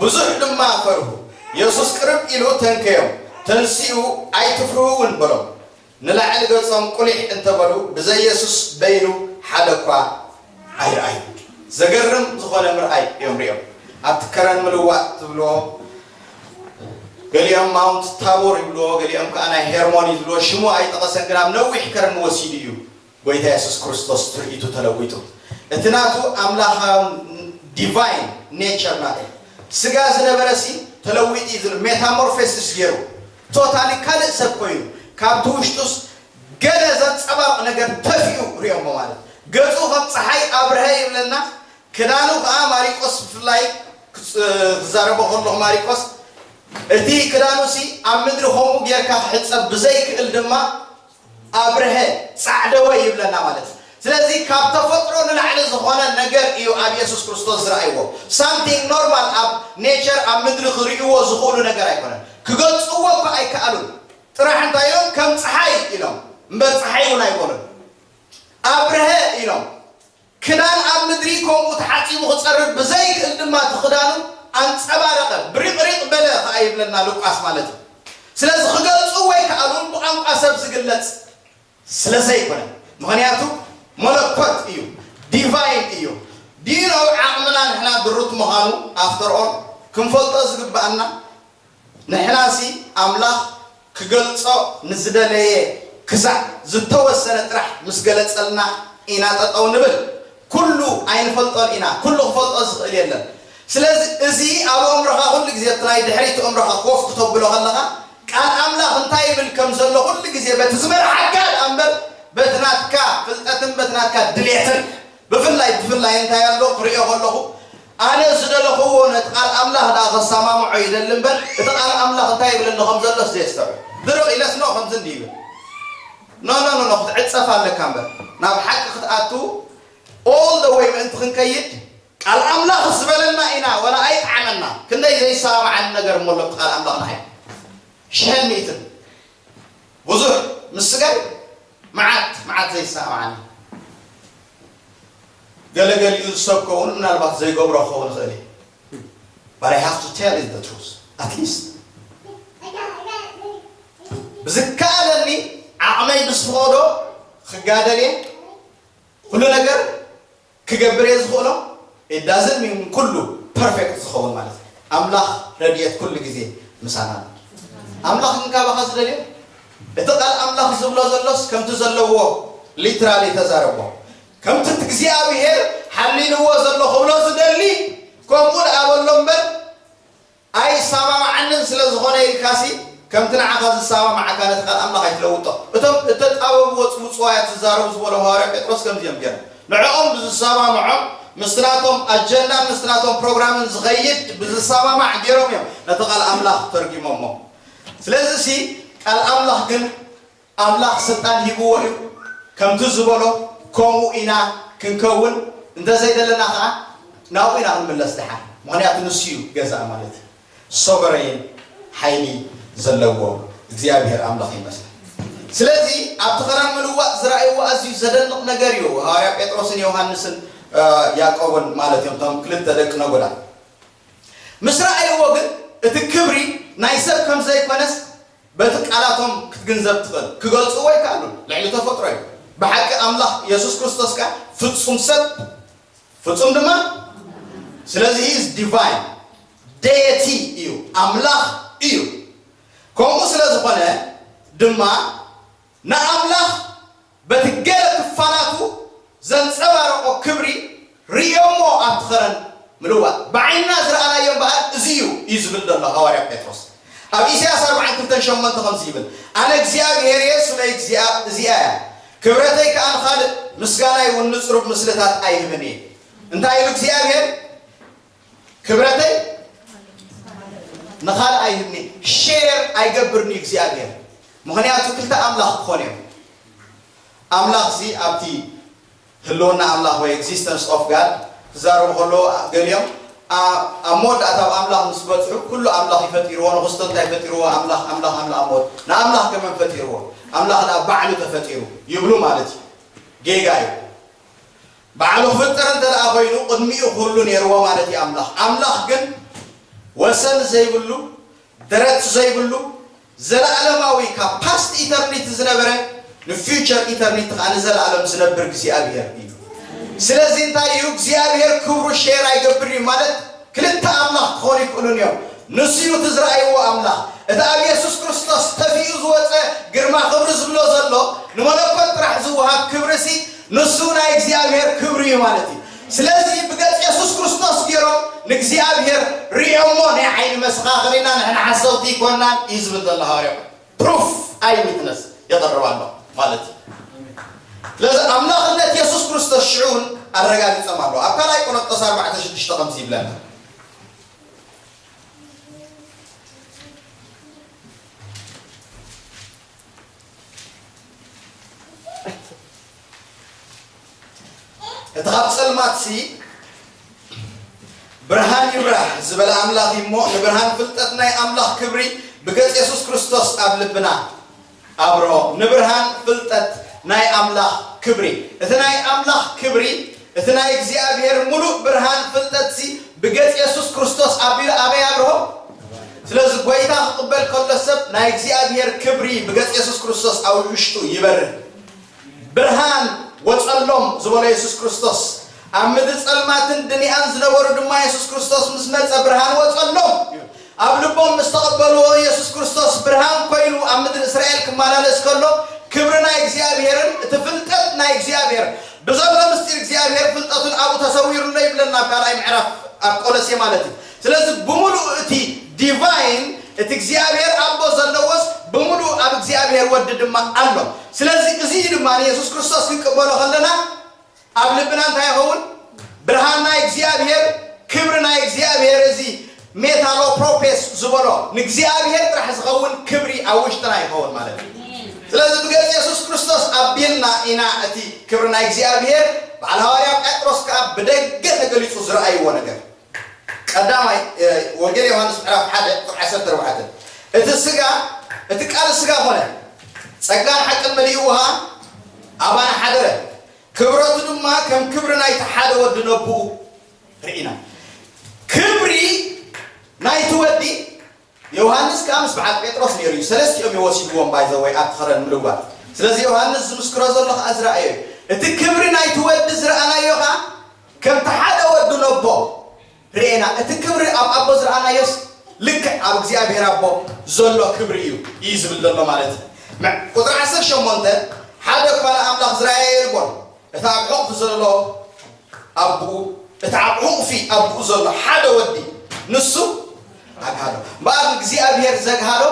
ብዙሕ ድማ ፈርሁ። የሱስ ቅርብ ኢሉ ተንከዮም፣ ተንሲኡ፣ ኣይትፍርሁ እውን በሎም። ንላዕሊ ገጾም ቁሊሕ እንተበሉ፣ ብዘይ የሱስ በይኑ ሓደ እኳ ኣይረኣዩ። ዘገርም ዝኾነ ምርኣይ እዮም ሪኦም። ኣብቲ ከረን ምልዋጥ ትብልዎ፣ ገሊኦም ማውንት ታቦር ይብልዎ፣ ገሊኦም ከኣ ናይ ሄርሞን እዩ ዝብልዎ። ሽሙ ኣይጠቐሰን፣ ግን ኣብ ነዊሕ ከረን ወሲዱ እዩ ጎይታ የሱስ ክርስቶስ ትርኢቱ ተለዊጡ። እቲ ናቱ ኣምላኻዊ ዲቫይን ኔቸር ናቱ ስጋ ዝነበረ ሲ ተለዊጡ እዩ ዝብል፣ ሜታሞርፌሲስ ገይሩ ቶታሊ ካልእ ሰብ ኮይኑ፣ ካብቲ ውሽጡስ ገለ ዘንጸባርቕ ነገር ተፊኡ ሪኦሞ ማለት። ገጹ ከም ጸሓይ ኣብርሀ ይብለና። ክዳኑ ከኣ ማሪቆስ ብፍላይ ክጽ-፣ ክዛረቦ ከለኹ ማሪቆስ፣ እቲ ክዳኑ ሲ ኣብ ምድሪ ከምኡ ጌርካ ክሕጸብ ብዘይክእል ድማ ኣብርሀ፣ ጻዕደወ ይብለና ማለት እዩ። ስለዚ ካብ ተፈጥሮ ንላዕሊ ዝኾነ ነገር እዩ ኣብ የሱስ ክርስቶስ ዝረኣይዎ። ሳምቲንግ ኖርማል ኣብ ኔቸር ኣብ ምድሪ ክርእይዎ ዝኽእሉ ነገር ኣይኮነን። ክገልጽዎ እኳ ኣይከኣሉን። ጥራሕ እንታይ ኢሎም? ከም ጸሓይ ኢሎም እምበር ጸሓይ እውን ኣይበሉን። ኣብርሀ ኢሎም። ክዳን ኣብ ምድሪ ከምኡ ተሓጺቡ ክጸርግ ብዘይክእል ድማ እቲ ክዳኑ ኣንጸባረቐ፣ ብሪቕሪቕ በለ ኸኣ ይብለና ሉቃስ ማለት እዩ። ስለዚ ክገልጹ ወይ ከኣሉን ብቋንቋ ሰብ ዝግለጽ ስለ ዘይኮነ፣ ምኽንያቱ መለኮት እዩ፣ ዲቫይን እዩ። ዲኖ ዓቕምና ንሕና ድሩት ምዃኑ ኣፍተር ኦል ክንፈልጦ ዝግብኣና፣ ንሕናሲ ኣምላኽ ክገልጾ ንዝደለየ ክሳዕ ዝተወሰነ ጥራሕ ምስ ገለጸልና ኢና ጠጠው ንብል። ኩሉ ኣይንፈልጦን ኢና፣ ኩሉ ክፈልጦ ዝኽእል የለን። ስለዚ እዚ ኣብ ኣእምሮኻ ኩሉ ግዜ፣ እቲ ናይ ድሕሪት ኣእምሮኻ ኮፍ ክተብሎ ከለኻ፣ ቃል ኣምላኽ እንታይ ይብል ከም ዘሎ ኩሉ ግዜ በቲ ዝመርሓካ ደኣ እምበር፣ በቲ ናትካ ፍልጠትን በቲ ናትካ ድሌትን ብፍላይ፣ ብፍላይ እንታይ ኣሎ ክሪኦ ከለኹ፣ ኣነ ዝደለኽዎ ነቲ ቃል ኣምላኽ ደኣ ከሰማምዖ ይደሊ እምበር፣ እቲ ቃል ኣምላኽ እንታይ ይብለኒ ከም ዘሎስ ዘየስተውዕል። ድርቕ ኢለስ ኖ ከምዚ እንዲ ይብል። ኖ፣ ኖ፣ ኖ፣ ኖ፣ ክትዕጸፍ ኣለካ እምበር፣ ናብ ሓቂ ክትኣቱ ኦል ደ ዌይ ምእንቲ ክንከይድ፣ ቃል ኣምላኽ ዝበለና ኢና፣ ወላ ኣይጠዓመና። ክንደይ ዘይሰማማዓኒ ነገር እሞ ኣሎ ቃል ኣምላኽ ንዓይ። ሽሕን ሚእትን። ብዙሕ ምስ ስጋይ መዓት፣ መዓት ዘይሰማማዓኒ። ገለገሊኡ ዝሰብኮ እውን ምናልባት ዘይገብሮ ክኸውን ይኽእል እዩ። But I have to tell you the truth. At least ብዝከኣለኒ ዓቕመይ ብዝፈቐዶ ክጋደል እየ። ኩሉ ነገር ክገብር እየ ዝኽእሎ። It doesn't mean ኩሉ ፐርፌክት ዝኸውን ማለት እዩ። ኣምላኽ ረድኤት ኩሉ ግዜ ምሳና ኣሎ። ኣምላኽ ግን ካባኻ ዝደልዮ፣ እቲ ቃል ኣምላኽ ዝብሎ ዘሎስ ከምቲ ዘለዎ ሊትራሊ ተዛረቦ። ከምቲ እግዚኣብሄር ሓሊልዎ ዘሎ ክብሎ ዝደሊ ከምኡ ደኣ በሎ እምበር፣ ኣይሰማማዓንን ስለ ዝኾነ ኢልካሲ፣ ከምቲ ንዓኻ ዝሰማማዓካ ነቲ ቃል ኣምላኽ ኣይትለውጦ። እቶም እተጣበብዎ ውጽዋያት ዝዛረቡ ዝበሎ ሃዋርያ ጴጥሮስ ከምዚ እዮም ገይሮም። ንዕኦም ብዝሰማምዖም፣ ምስቲ ናቶም ኣጀንዳን ምስቲ ናቶም ፕሮግራምን ዝኸይድ ብዝሰማማዕ ገይሮም እዮም ነቲ ቃል ኣምላኽ ተርጊሞሞ። ስለዚሲ ቃል ኣምላኽ ግን ኣምላኽ ስልጣን ሂብዎ እዩ። ከምቲ ዝበሎ ከምኡ ኢና ክንከውን፣ እንተዘይደለና ከዓ ናብኡ ኢና ክንምለስ ደሓን። ምኽንያቱ ንሱ እዩ ገዛእ ማለት እዩ። ሶቨረይን ሓይሊ ዘለዎ እግዚኣብሔር ኣምላኽ ይመስል። ስለዚ ኣብቲ ኸራን ምልዋጥ ዝረኣይዎ ኣዝዩ ዘደንቕ ነገር እዩ። ሃዋርያ ጴጥሮስን ዮሃንስን፣ እ፣ ያዕቆብን ማለት እዮም፣ እቶም ክልተ ደቂ ነጎዳ። ምስ ረኣይዎ ግን እቲ ክብሪ ናይ ሰብ ከም ዘይኮነስ በቲ ቃላቶም ክትግንዘብ ትኽእል። ክገልጽዎ ኣይከኣሉን። ልዕሊ ተፈጥሮ እዩ። ብሓቂ ኣምላኽ የሱስ ክርስቶስ ከኣ ፍጹም ሰብ፣ ፍጹም ድማ። ስለዚ he is divine፣ deity እዩ፣ ኣምላኽ እዩ። ከምኡ ስለ ዝኾነ ድማ ንኣምላኽ በቲ ገለ ክፋላቱ ዘንጸባረቖ ክብሪ ርእዮሞ ኣብቲ ኸረን ምልዋጥ። ብዓይንና ዝረኣናዮ እምበኣር እዚ እዩ፣ እዩ ዝብል ዘሎ ሃዋርያ ጴጥሮስ። ኣብ ኢሳያስ ኣርባዓን ክልተን ሸሞንተ ከምዚ ይብል፣ "ኣነ እግዚኣብሔር እየ፣ ስመይ እግዚኣብ-፣ እዚኣ እያ። ክብረተይ ከኣ ንኻልእ፣ ምስጋናይ እውን ንጽሩብ ምስልታት ኣይህብን እየ።" እንታይ ኢሉ እግዚኣብሔር? "ክብረተይ ንኻልእ ኣይህብን እየ፣ ሼር ኣይገብርን እዩ እግዚኣብሔር።" ምኽንያቱ ክልተ ኣምላኽ ክኾኑ እዮም። ኣምላኽ እዚ ኣብቲ ህልውና ኣምላኽ ወይ ኤግዚስተንስ ኦፍ ጋድ ክዛረቡ ከለዉ፣ ገሊኦም ኣ-፣ ኣብ መወዳእታ ኣብ ኣምላኽ ምስ በጽሑ፣ ኩሉ ኣምላኽ እዩ ፈጢርዎ፣ ንኽስቶ እንታይ ፈጢርዎ? ኣምላኽ፣ ኣምላኽ፣ ኣምላኽ፣ ኣብ መወድ-፣ ንኣምላኽ ከመን ፈጢርዎ? ኣምላኽ ደኣ ባዕሉ ተፈጢሩ ይብሉ ማለት እዩ። ጌጋ እዩ። ባዕሉ ክፍጠር እንተ ደኣ ኮይኑ፣ ቅድሚኡ ኩሉ ነይርዎ ማለት እዩ ኣምላኽ። ኣምላኽ ግን ወሰን ዘይብሉ፣ ደረት ዘይብሉ፣ ዘለኣለማዊ፣ ካብ ፓስት ኢተርኒቲ ዝነበረ ንፊውቸር ኢተርኒቲ ከኣ ንዘለኣለም ዝነብር እግዚኣብሔር እዩ። ስለዚ እንታይ እዩ እግዚኣብሔር ክብሩ ሼር ኣይገብር እዩ ማለት ክልተ ኣምላኽ ክኾኑ ይክእሉን እዮም። ንሱ እዩ እቲ ዝረኣይዎ ኣምላኽ። እቲ ኣብ የሱስ ክርስቶስ ተፊኡ ዝወፀ ግርማ ክብሪ ዝብሎ ዘሎ ንመለኮት ጥራሕ ዝወሃብ ክብሪ ሲ ንሱ ናይ እግዚኣብሔር ክብሪ እዩ ማለት እዩ። ስለዚ ብገጽ የሱስ ክርስቶስ ገይሮም ንእግዚኣብሔር ርእዮሞ ናይ ዓይኒ መሰኻኽር ኢና፣ ንሕና ሓሰውቲ ኣይኮናን እዩ ዝብል ዘሎ ሃዋርያ። ፕሩፍ፣ ኣይ ዊትነስ የቕርብ ኣሎ ማለት እዩ። ስለዚ ኣምላኽነት የሱስ ክርስቶስ ሽዑ እውን ኣረጋጊጾም ኣለዉ። ኣብ ካልኣይ ቆሮንጦስ ኣርባዕተ ሽዱሽተ ከምዚ ይብለና። እቲ ካብ ጸልማትሲ ብርሃን ይብራህ ዝበለ ኣምላኽ እዩ እሞ፣ ንብርሃን ፍልጠት ናይ ኣምላኽ ክብሪ ብገጽ የሱስ ክርስቶስ ኣብ ልብና ኣብርሆ። ንብርሃን ፍልጠት ናይ ኣምላኽ ክብሪ። እቲ ናይ ኣምላኽ ክብሪ፣ እቲ ናይ እግዚኣብሔር ምሉእ ብርሃን ፍልጠትሲ ብገጽ የሱስ ክርስቶስ ኣቢሉ ኣበይ ኣብርሆ? ስለዚ ጐይታ ክቕበል ከሎ ሰብ ናይ እግዚኣብሔር ክብሪ ብገጽ የሱስ ክርስቶስ ኣብ ውሽጡ ይበርህ። ብርሃን ወጸሎም ዝበሎ የሱስ ክርስቶስ፣ ኣብ ምድሪ ጸልማትን ድኒኣን ዝነበሩ ድማ የሱስ ክርስቶስ ምስ መጸ ብርሃን ወጸሎም። ኣብ ልቦም ምስ ተቐበልዎ የሱስ ክርስቶስ ብርሃን ኮይኑ ኣብ ምድሪ እስራኤል ክመላለስ ከሎ፣ ክብሪ ናይ እግዚኣብሔርን እቲ ፍልጠት ናይ እግዚኣብሔር ብዘሎ ምስጢር እግዚኣብሔር ፍልጠቱን ኣብኡ ተሰዊሩ ኣሎ ይብለና ኣብ ካልኣይ ምዕራፍ ኣብ ቆሎሴ ማለት እዩ። ስለዚ ብምሉእ እቲ ዲቫይን እቲ እግዚኣብሔር ኣቦ ዘለዎስ ብምሉእ ኣብ እግዚኣብሔር ወዲ ድማ ኣሎ። ስለዚ እዚ እዩ ድማ ንየሱስ ክርስቶስ ክንቅበሎ ከለና ኣብ ልብና እንታይ ይኸውን? ብርሃን ናይ እግዚኣብሔር፣ ክብሪ ናይ እግዚኣብሔር፣ እዚ ሜታሎፕሮፔስ ዝበሎ ንእግዚኣብሔር ጥራሕ ዝኸውን ክብሪ ኣብ ውሽጥና ይኸውን ማለት እዩ። ስለዚ ብገጽ የሱስ ክርስቶስ ኣቢልና ኢና እቲ ክብሪ ናይ እግዚኣብሔር በዓል ሃዋርያ ጴጥሮስ ከኣ ብደገ ተገሊጹ ዝረኣይዎ ነገር። ቀዳማይ፣ እ፣ ወንጌል ዮሃንስ ምዕራፍ ሓደ ቁጽሪ ዓሰርተ ኣርባዕተ፣ "እቲ ስጋ፣ እቲ ቃል ስጋ ኾነ፣ ጸጋን ሓቅን መሊእዎ ኸኣ ኣባና ሓደረ፣ ክብረቱ ድማ ከም ክብሪ ናይቲ ሓደ ወዲ ነብኡ ርኢና።" ክብሪ ናይቲ ወዲ ዮሃንስ ከኣ ምስ በዓል ጴጥሮስ ነይሩ እዩ። ሰለስቲኦም እዩ ወሲድዎም፣ ባይ ዘ ወይ፣ ኣብቲ ኸረን ምልዋጥ። ስለዚ ዮሃንስ ዝምስክሮ ዘሎ ከኣ ዝረኣዮ እዩ። እቲ ክብሪ ናይቲ ወዲ ዝረኣናዮ ከኣ ከምቲ ሓደ ወዲ ነቦ ርኤና። እቲ ክብሪ ኣብ ኣቦ ዝረኣናዮስ ልክዕ ኣብ እግዚኣብሔር ኣቦ ዘሎ ክብሪ እዩ፣ እዩ ዝብል ዘሎ ማለት እዩ። መ-፣ ቁጽሪ ዓሰርተ ሸሞንተ፣ "ሓደ እኳ ንኣምላኽ ዝረኣየ የልቦን፣ እቲ ኣብ ሕቑፊ ዘሎ ኣቦኡ፣ እቲ ኣብ ሕቑፊ ኣቦኡ ዘሎ ሓደ ወዲ፣ ንሱ ኣግሃዶ። እምበኣር እግዚኣብሔር ዘግሃዶ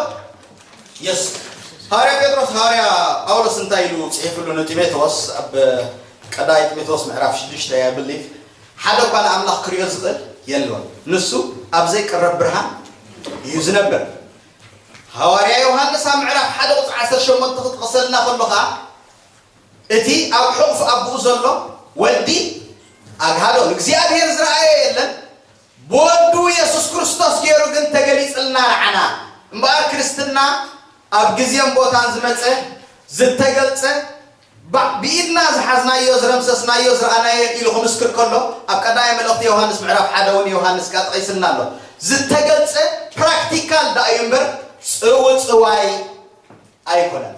የሱስ።" ሃዋርያ ጴጥሮስ፣ ሃዋርያ ጳውሎስ እንታይ ኢሉ ጽሒፍሉ ንጢሞቴዎስ? ኣብ ቀዳማይ ጢሞቴዎስ ምዕራፍ ሽዱሽተ፣ I believe፣ "ሓደ እኳ ንኣምላኽ ክርእዮ ዝኽእል የሎን፣ ንሱ ኣብ ዘይቅረብ ብርሃን እዩ ዝነብር።" ሃዋርያ ዮሃንስ ኣብ ምዕራፍ ሓደ ቁጽሪ ዓሰርተ ሸሞንተ ክጥቀሰልና ከሎ ኸኣ፣ እቲ ኣብ ሕቑፍ ኣቦኡ ዘሎ ወዲ ኣግሃዶ፣ ንእግዚኣብሔር ዝረኣዮ የለን፣ ብወዱ የሱስ ክርስቶስ ገይሩ ግን ተገሊጽልና ንዓና። እምበኣር ክርስትና ኣብ ግዜን ቦታን ዝመጸ፣ ዝተገልጸ፣ ባ-፣ ብኢድና ዝሓዝናዮ፣ ዝረምሰስናዮ፣ ዝረኣናዮ ኢሉ ክምስክር ከሎ፣ ኣብ ቀዳማይ መልእኽቲ ዮሃንስ ምዕራፍ ሓደ እውን ዮሃንስ ከኣ ጠቒስልና ኣሎ። ዝተገልጸ ፕራክቲካል ደኣ እዩ እምበር ጽውጽዋይ ኣይኮነን።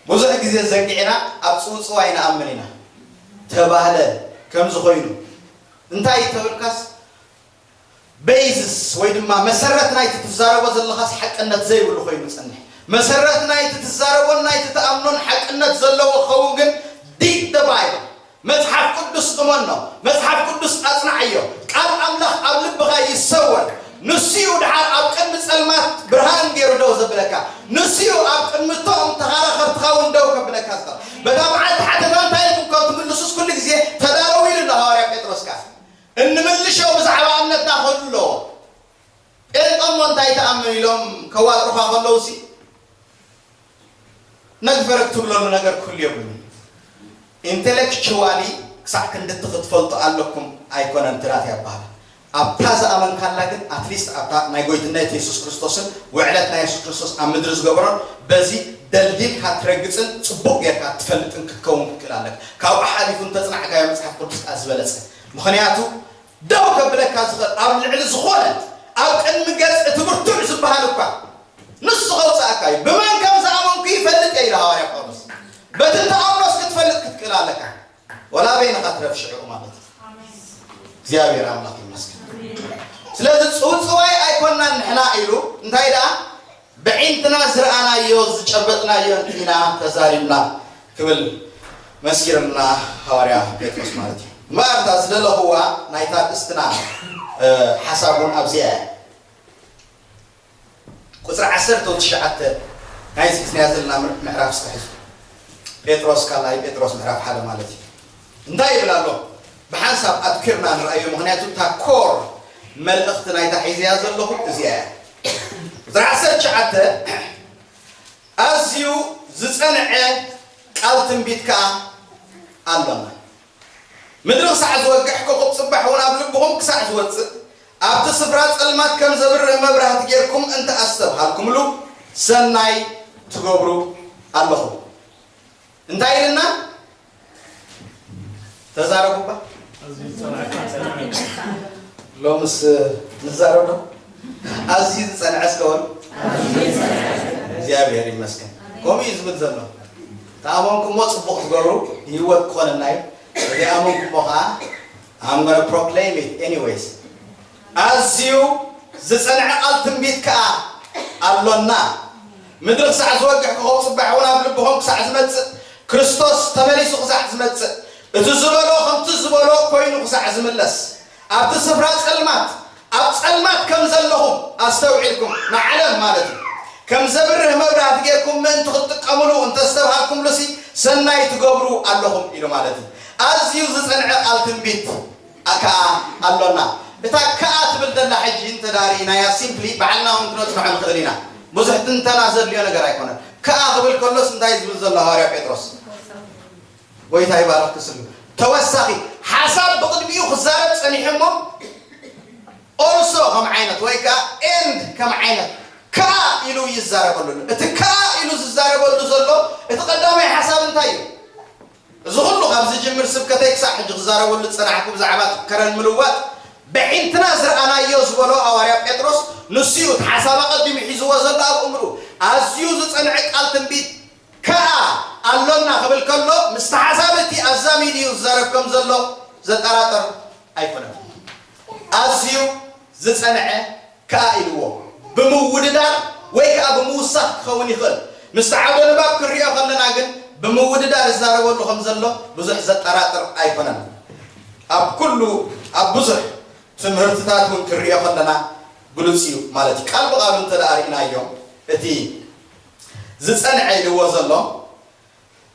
ብዙሕ ግዜ ዘንጊዕና ኣብ ጽውጽዋይ ንኣምን ኢና። ተባህለ ከምዚ ኮይኑ እንታይ ተብልካስ፣ ቤዝስ ወይ ድማ መሰረት ናይቲ ትዛረቦ ዘለኻስ ሓቅነት ዘይብሉ ኮይኑ ይጸንሕ። መሰረት ናይቲ ትዛረቦን ናይቲ ትኣምኖን ሓቅነት ዘለዎ ክኸውን ግን፣ dig the Bible፣ መጽሓፍ ቅዱስ እመኖ። መጽሓፍ ቅዱስ ኣጽንዓዮ። ቃል ኣምላኽ ኣብ ልብኻ ይሰወር። ንሱ እዩ ድሓር ኣብ ቅድሚ ጸልማት ብርሃን ገይሩ ደው ዘብለካ። ንሱ እዩ ኣብ ቅድሚ እቶም ተኸራኸርትኻ እውን ደው ከብለካ ዝኽእል። በታ መዓልቲ ሓተታ እንታይ ኢልኩም ካብ ትምልሱስ፣ ኩሉ ግዜ ተዳለዉ ኢሉ ኣሎ ሃዋርያ ጴጥሮስ። ከኣ እንምልሾ ብዛዕባ እምነትና ክህሉ ኣለዎ። ጴንጠ እሞ እንታይ ትኣምን ኢሎም ከዋጥሩኻ ከለውሲ፣ ነግበረ ክትብለሉ ነገር ክህሉ የብሉን። ኢንቴሌክቹዋሊ ክሳዕ ክንድቲ ክትፈልጡ ኣለኩም ኣይኮነን እቲ ናተይ ኣበሃህላ። ኣብታ ዝኣመንካላ ግን፣ ኣትሊስት ኣብታ ናይ ጎይትነት የሱስ ክርስቶስን ውዕለት ናይ የሱስ ክርስቶስ ኣብ ምድሪ ዝገበሮን፣ በዚ ደልዲልካ ትረግጽን ጽቡቕ ጌርካ ትፈልጥን ክትከውን ክትክእል ኣለካ። ካብኡ ሓሊፉ እንተጽናዕካዮ መጽሓፍ ቅዱስ ከኣ ዝበለጸ። ምኽንያቱ ደው ከብለካ ዝኽእል ኣብ ልዕሊ ዝኾነ ኣብ ቅድሚ ገጽ እቲ ብርቱዕ ዝበሃል እኳ ንሱ ከውጽኣካ እዩ። ብመን ከም ዝኣመንኩ ይፈልጥ እየ ኢሉ ሃዋርያ ጳውሎስ። በቲ እትኣምኖስ ክትፈልጥ ክትክእል ኣለካ። ወላ በይንኻ ትረፍ ሽዑ ማለት እዩ። እግዚኣብሔር ኣምላኽ ይመስገን። ስለዚ ጽውጽዋይ ኣይኮናን ንሕና ኢሉ እንታይ ደኣ ብዒንትና ዝረኣናዮ ዝጨበጥናዮን ኢና ተዛሪብና ክብል መስኪርና ሃዋርያ ጴጥሮስ ማለት እዩ። እምበኣር እታ ዝደለኽዋ ናይታ ኣርእስትና፣ እ፣ ሓሳብ እውን ኣብዚኣ እያ። ቁጽሪ ዓሰርተ ትሽዓተ ናይዚ ሒዝናዮ ዘለና ምዕ-፣ ምዕራፍ እስከ ሕዙ። ጴጥሮስ፣ ካልኣይ ጴጥሮስ ምዕራፍ ሓደ ማለት እዩ። እንታይ ይብል ኣሎ? ብሓንሳብ ኣትኪርና ንርኣዮ፣ ምኽንያቱ እታ ኮር መልእኽቲ ናይታ ሒዘያ ዘለኹ እዚኣ እያ። ቁጽሪ ዓሰርተ ትሽዓተ፣ ኣዝዩ ዝጸንዐ ቃል ትንቢት ከኣ ኣሎና። ምድሪ ክሳዕ ዝወግሕ፣ ኮኸብ ጽባሕ እውን ኣብ ልብኹም ክሳዕ ዝወጽእ፣ ኣብቲ ስፍራ ጸልማት ከም ዘብርህ መብራህቲ ጌርኩም እንተ ኣስተብሃልኩምሉ፣ ሰናይ ትገብሩ ኣለኹም። እንታይ ኢልና? ተዛረቡ እባ። ሎምስ ንዛረብ ዶ? ኣዝዩ ዝጸንዐ እስከ በሉ። እግዚኣብሔር ይመስገን። ከምኡ እዩ ዝብል ዘሎ። ተኣመንኩሞ ጽቡቕ ትገብሩ፣ ህይወት ክኾነና እዩ። ዘይኣመንኩሞ ኸዓ፣ I'm gonna proclaim it anyways። ኣዝዩ ዝጸንዐ ቃል ትንቢት ከኣ ኣሎና። ምድሪ ክሳዕ ዝወግሕ፣ ኮኸብ ጽባሕ እውን ኣብ ልብኹም ክሳዕ ዝመጽእ፣ ክርስቶስ ተመሊሱ ክሳዕ ዝመጽእ፣ እቲ ዝበሎ ከምቲ ዝበሎ ኮይኑ ክሳዕ ዝምለስ፣ ኣብቲ ስፍራ ጸልማት፣ ኣብ ጸልማት ከም ዘለኹም ኣስተውዒልኩም፣ ንዓለም ማለት እዩ፣ ከም ዘብርህ መብራህቲ ጌርኩም ምእንቲ ክትጥቀምሉ እንተስተብሃልኩምሉሲ፣ ሰናይ ትገብሩ ኣለኹም ኢሉ ማለት እዩ። ኣዝዩ ዝጸንዐ ቃል ትንቢት ከኣ ኣሎና። እታ ከኣ ትብል ዘላ ሕጂ እንተ ደኣ ርኢናያ፣ ሲምፕሊ ባዕልና እውን ክነጽንዖ ንኽእል ኢና። ብዙሕ ትንተና ዘድልዮ ነገር ኣይኮነን። ከኣ ክብል ከሎስ እንታይ ዝብል ዘሎ ሃዋርያ ጴጥሮስ? ጎይታ ይባርኽ ክስሉ። ተወሳኺ ሓሳብ ብቕድሚኡ ክዛረብ ጸኒሑ እሞ፣ ኦልሶ ከም ዓይነት ወይ ከኣ ኤንድ ከም ዓይነት ከኣ ኢሉ ይዛረበሉ ኣሎ። እቲ ከኣ ኢሉ ዝዛረበሉ ዘሎ እቲ ቀዳማይ ሓሳብ እንታይ እዩ? እዚ ኩሉ ካብ ዝጅምር ስብከተይ ክሳዕ ሕጂ ክዛረበሉ ዝጸናሕኩ ብዛዕባ እቲ ከረን ምልዋጥ፣ በዒንትና ዝረኣናዮ ዝበሎ ሃዋርያ ጴጥሮስ ንሱ እዩ። እቲ ሓሳብ ኣቐዲሙ ሒዝዎ ዘሎ ኣብ እምሩ። ኣዝዩ ዝጸንዐ ቃል ትንቢት ከኣ ኣሎና ክብል ከሎ፣ ምስቲ ሓሳብ እቲ ኣዛሚዱ እዩ ዝዛረብ ከም ዘሎ ዘጠራጥር ኣይኮነን። ኣዝዩ ዝጸንዐ ከኣ ኢልዎ። ብምውድዳር ወይ ከኣ ብምውሳኽ ክኸውን ይኽእል። ምስቲ ዓውደ ንባብ ክንሪኦ ከለና ግን፣ ብምውድዳር ይዛረበሉ ከም ዘሎ ብዙሕ ዘጠራጥር ኣይኮነን። ኣብ ኩሉ፣ ኣብ ብዙሕ ትምህርትታት እውን ክንሪኦ ከለና ግሉጽ እዩ ማለት እዩ። ቃል ብቓሉ እንተ ደኣ ርኢናዮ፣ እቲ ዝጸንዐ ኢልዎ ዘሎ፣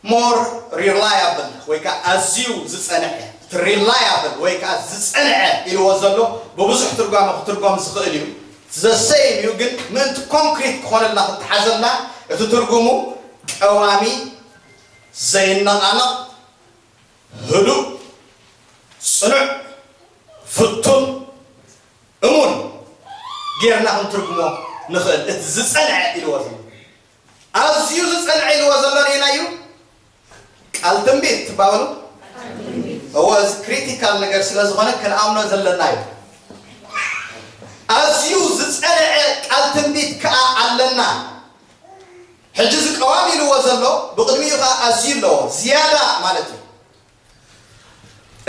ሞር ሪላያብል ወይ ከኣ ኣዝዩ ዝጸንዐ፣ እቲ ሪላያብል ወይ ከኣ ዝጸንዐ ኢልዎ ዘሎ ብብዙሕ ትርጓመ ክትርጎም ዝኽእል እዩ። ዘሰይም እዩ፣ ግን ምእንቲ ኮንክሪት ክኾነልና፣ ክተሓዘልና፣ እቲ ትርጉሙ ቀዋሚ፣ ዘይነቓነቕ፣ ህዱእ፣ ጽኑዕ፣ ፍቱን፣ እሙን ጌርና ክንትርጉሞ ንኽእል። እቲ ዝጸንዐ ኢልዎ ዘሎ፣ ኣዝዩ ዝጸንዐ ኢልዎ ዘሎ ነየናይ እዩ? ቃል ትንቢት ትባበሉ። እወ፣ እዚ ክሪቲካል ነገር ስለ ዝኾነ ክንኣምኖ ዘለና እዩ። ኣዝዩ ዝጸንዐ ቃል ትንቢት ከኣ ኣለና። ሕጂ እዚ ቀዋም ኢልዎ ዘሎ ብቕድሚኡ ከኣ ኣዝዩ ኣለዎ፣ ዝያዳ ማለት እዩ።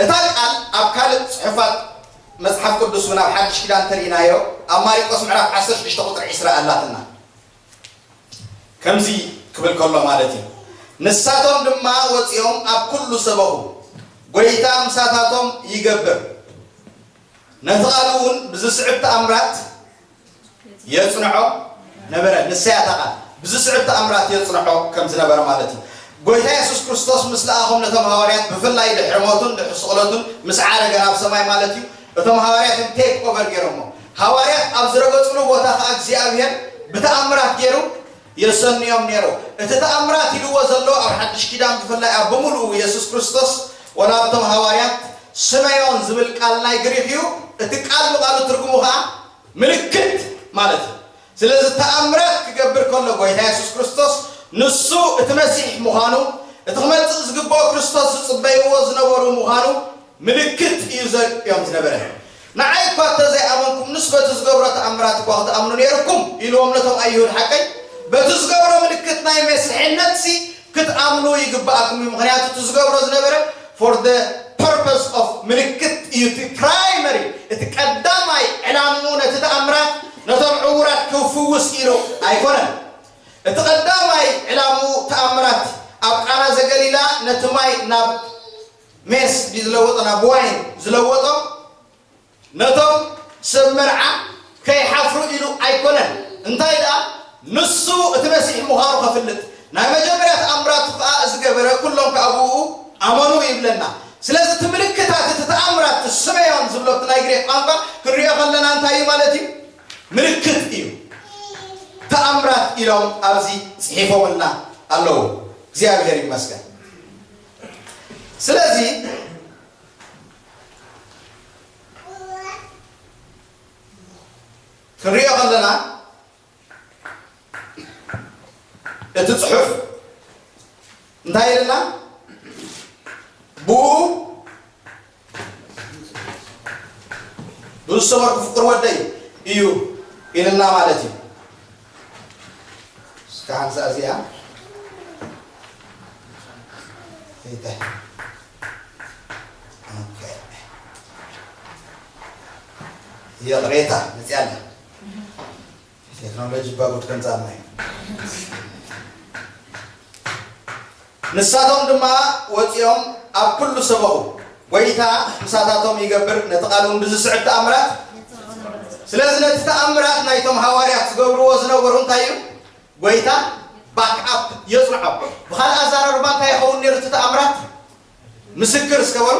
እታ ቃል ኣብ ካልእ ጽሑፋት መጽሓፍ ቅዱስ እውን ኣብ ሓድሽ ኪዳን እንተርኢናዮ፣ ኣብ ማሪቆስ ምዕራፍ ዓሰርተ ሽዱሽተ ቁጽሪ ዕስራ ኣላትና። ከምዚ ክብል ከሎ ማለት እዩ፣ ንሳቶም ድማ ወጺኦም ኣብ ኩሉ ሰበኹ፣ ጎይታ ምሳታቶም ይገብር፣ ነቲ ቃል እውን ብዝስዕብ ተኣምራት የጽንዖ ነበረ። ንሳ እያ እታ ቃል፣ ብዝስዕብ ተኣምራት የጽንዖ ከም ዝነበረ ማለት እዩ። ጎይታ የሱስ ክርስቶስ ምስ ለኣኾም ነቶም ሃዋርያት፣ ብፍላይ ድሕሪ ሞቱን ድሕሪ ስቕለቱን ምስ ዓረገ ናብ ሰማይ ማለት እዩ፣ እቶም ሃዋርያት እዮም ቴክ ኦቨር ገይሮሞ። ሃዋርያት ኣብ ዝረገጽሉ ቦታ ከኣ እግዚኣብሔር ብተኣምራት ገይሩ የሰንዮም ነይሩ። እቲ ተኣምራት ኢልዎ ዘሎ ኣብ ሓድሽ ኪዳን ብፍላይ ኣብ ብምሉኡ የሱስ ክርስቶስ ወላ ኣብቶም ሃዋርያት ስመዮን ዝብል ቃል ናይ ግሪኽ እዩ። እቲ ቃል ብቓሉ ትርጉሙ ከኣ ምልክት ማለት እዩ። ስለዚ ተኣምራት ክገብር ከሎ ጎይታ የሱስ ክርስቶስ ንሱ እቲ መሲሕ ምዃኑ፣ እቲ ክመጽእ ዝግብኦ ክርስቶስ ዝጽበይዎ ዝነበሩ ምዃኑ ምልክት እዩ ዘርእዮም ዝነበረ። ንዓይ እኳ እንተዘይኣመንኩምንስ በቲ ዝገብሮ ተኣምራት እኳ ክትኣምኑ ነይርኩም ኢልዎም ነቶም ኣይሁድ ሓቀይ። በቲ ዝገብሮ ምልክት ናይ መሲሕነትሲ ክትኣምኑ ይግብኣኩም እዩ። ምኽንያቱ እቲ ዝገብሮ ዝነበረ for the purpose of ምልክት እዩ። እቲ ፕራይመሪ፣ እቲ ቀዳማይ ዕላምኡ ነቲ ተኣምራት ነቶም ዕዉራት ክፍውስ ኢሉ ኣይኮነን። እቲ ቀዳማይ ዕላምኡ ተኣምራት ኣብ ቃና ዘገሊላ ነቲ ማይ ናብ ሜስ ዝለወጦ፣ ናብ ዋይን ዝለወጦ ነቶም ሰብ መርዓ ከይሓፍሩ ኢሉ ኣይኮነን። እንታይ ደኣ ንሱ እቲ መሲሕ ምዃኑ ከፍልጥ። ናይ መጀመርያ ተኣምራቱ ከኣ ዝገበረ ኩሎም ከኣ ብኡ ኣመኑ ይብለና። ስለዚ እቲ ምልክታት እቲ ተኣምራት ስመዮን ዝብሎ እቲ ናይ ግሪክ ቋንቋ ክንሪኦ ከለና እንታይ እዩ ማለት እዩ? ምልክት እዩ። ተኣምራት ኢሎም ኣብዚ ጽሒፎምልና ኣለዉ። እግዚኣብሔር ይመስገን። ስለዚ ክንሪኦ ከለና እቲ ጽሑፍ እንታይ ኢልና? ብኡ ብዝሰመርኩ ፍቅር ወደይ እዩ ኢልና ማለት እዩ። እስከ ሓንሳ እዚኣ ይቕሬታ መፅያ ኣላ። ቴክኖሎጂ እባ ጉድ ከምፃና እዩ። ንሳቶም ድማ ወፂኦም ኣብ ኩሉ ሰበኹ፣ ጎይታ ምሳታቶም ይገብር፣ ነቲ ቃል እውን ብዝስዕብ ተኣምራት። ስለዚ ነቲ ተኣምራት ናይቶም ሃዋርያት ዝገብርዎ ዝነበሩ እንታይ እዩ? ጎይታ ባክኣፕ የፅንዖ። ብኻልእ ኣዛራርባ እንታይ ይኸውን ነይሩ እቲ ተኣምራት? ምስክር እስከ በሉ።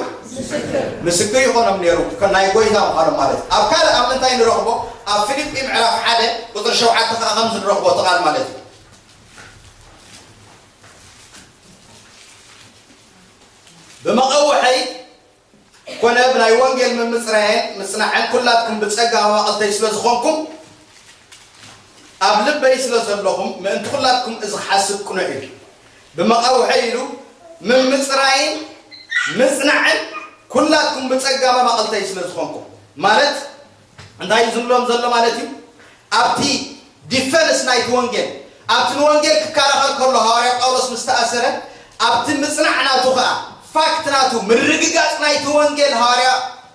ምስክር ይኾኖም ነይሩ፣ ከ-፣ ናይ ጎይታ ምዃኖም ማለት እዩ። ኣብ ካልእ ኣብ ምንታይ ንረኽቦ? ኣብ ፊልጲ ምዕራፍ ሓደ ቁፅሪ ሸውዓተ ከዓ ከምዚ ንረኽቦ እቲ ቃል ማለት እዩ። ብመቐውሐይ ኮነ ብናይ ወንጌል ምምፅራየን ምፅናዐን ኩላትኩም ብፀጋ መማቕልተይ ስለ ዝኾንኩም፣ ኣብ ልበይ ስለ ዘለኹም ምእንቲ ኩላትኩም እዚ ክሓስብ ቅኑዕ እዩ። ብመቐውሐይ ኢሉ ምምፅራይን ምፅናዕን ኩላትኩም ብፀጋ መማቕልተይ ስለ ዝኾንኩም። ማለት እንታይ እዩ ዝብሎም ዘሎ ማለት እዩ? ኣብቲ ዲፈንስ ናይቲ ወንጌል፣ ኣብቲ ንወንጌል ክከላኸል ከሎ ሃዋርያ ጳውሎስ ምስ ተኣሰረ፣ ኣብቲ ምጽናዕ ናቱ ኸኣ፣ ፋክት ናቱ፣ ምርግጋጽ ናይቲ ወንጌል ሃዋርያ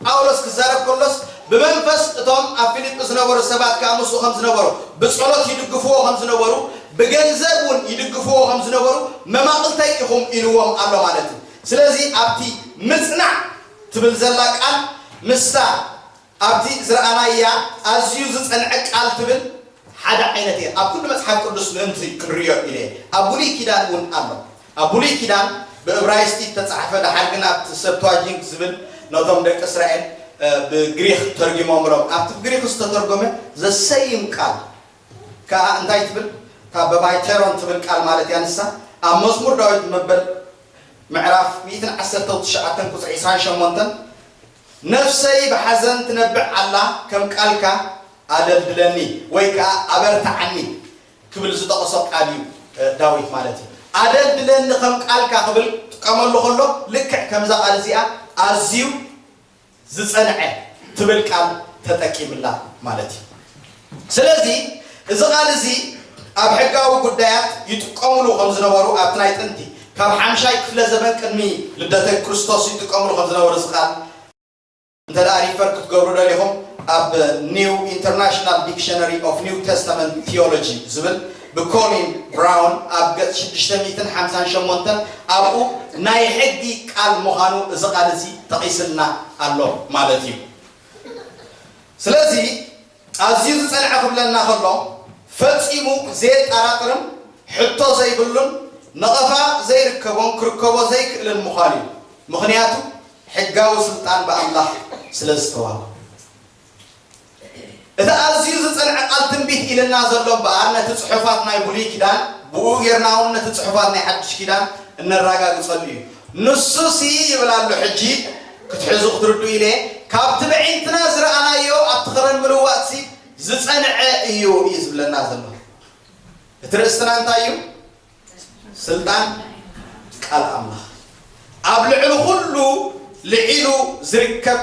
ጳውሎስ ክዛረብ ከሎስ፣ ብመንፈስ እቶም ኣብ ፊልጲ ዝነበሩ ሰባት ከኣ ምስኡ ከም ዝነበሩ፣ ብጸሎት ይድግፍዎ ከም ዝነበሩ፣ ብገንዘብ እውን ይድግፍዎ ከም ዝነበሩ መማቕልተይ ኢኹም ኢልዎም ኣሎ ማለት እዩ። ስለዚ ኣብቲ ምጽናዕ ትብል ዘላ ቃል ምስታ ኣብቲ ዝረኣናያ ኣዝዩ ዝጸንዐ ቃል ትብል ሓደ ዓይነት እየ። ኣብ ኩሉ መጽሓፍ ቅዱስ ምእንቲ ክንርእዮ ኢለ እየ። ኣብ ብሉይ ኪዳን እውን ኣሎ። ኣብ ብሉይ ኪዳን ብእብራይስጢ ዝተጻሕፈ፣ ደሓር ግን ኣብቲ ሰብትዋጂንት ዝብል ነቶም ደቂ እስራኤል፣ እ፣ ብግሪኽ ተርጊሞምሎም። ኣብቲ ብግሪኽ ዝተተርጎመ ዘሰይም ቃል ከኣ እንታይ ትብል? እታ በባይቴሮን ትብል ቃል ማለት እያ ንሳ። ኣብ መዝሙር ዳዊት መበል ምዕራፍ ሚእትን ዓሰርተ ትሽዓተን ቁጽሪ ዕስራን ሸሞንተን፣ ነፍሰይ ብሓዘን ትነብዕ ኣላ፣ ከም ቃልካ ኣደልድለኒ ወይ ከኣ ኣበርትዓኒ ክብል ዝጠቐሶ ቃል እዩ፣ እ፣ ዳዊት ማለት እዩ። ኣደልድለኒ ከም ቃልካ ክብል ጥቀመሉ ከሎ፣ ልክዕ ከምዛ ቃል እዚኣ ኣዝዩ ዝጸንዐ ትብል ቃል ተጠቂምላ ማለት እዩ። ስለዚ እዚ ቃል እዚ ኣብ ሕጋዊ ጉዳያት ይጥቀሙሉ ከም ዝነበሩ ኣብቲ ናይ ጥንቲ ካብ ሓምሻይ ክፍለ ዘመን ቅድሚ ልደተ ክርስቶስ ይጥቀሙሉ ከም ዝነበሩ እዚ ቃል እንተ ደኣ ሪፈር ክትገብሩ ደሊኹም ኣብ New International Dictionary of New Testament Theology ዝብል ብኮሊን ብራውን ኣብ ገጽ ሽዱሽተ ሚእትን ሓምሳን ሸሞንተን ኣብኡ ናይ ሕጊ ቃል ምዃኑ እዚ ቃል እዚ ጠቒስልና ኣሎ ማለት እዩ። ስለዚ ኣዝዩ ዝጸንዐ ክብለና ከሎ ፈጺሙ ዘየጠራጥርን ሕቶ ዘይብሉን ነቐፋ ዘይርከቦን ክርከቦ ዘይክእልን ምዃኑ እዩ። ምኽንያቱ ሕጋዊ ስልጣን ብኣምላኽ ስለ ዝተዋህቦ። እቲ ኣዝዩ ዝጸንዐ ቃል ትንቢት ኢልና ዘሎ እምበኣር ነቲ ጽሑፋት ናይ ብሉይ ኪዳን ብኡ ጌርና እውን ነቲ ጽሑፋት ናይ ሓድሽ ኪዳን እነረጋግጸሉ እዩ። ንሱሲ ይብል ኣሎ ሕጂ ክትሕዙ ክትርድኡ ኢለ ካብቲ ብዒንትና ዝረኣናዮ ኣብቲ ኸረን ምልዋጥሲ ዝጸንዐ እዩ እዩ ዝብለና ዘሎ። እቲ ርእስትና እንታይ እዩ? ስልጣን ቃል ኣምላኽ ኣብ ልዕሊ ኩሉ ልዒሉ ዝርከብ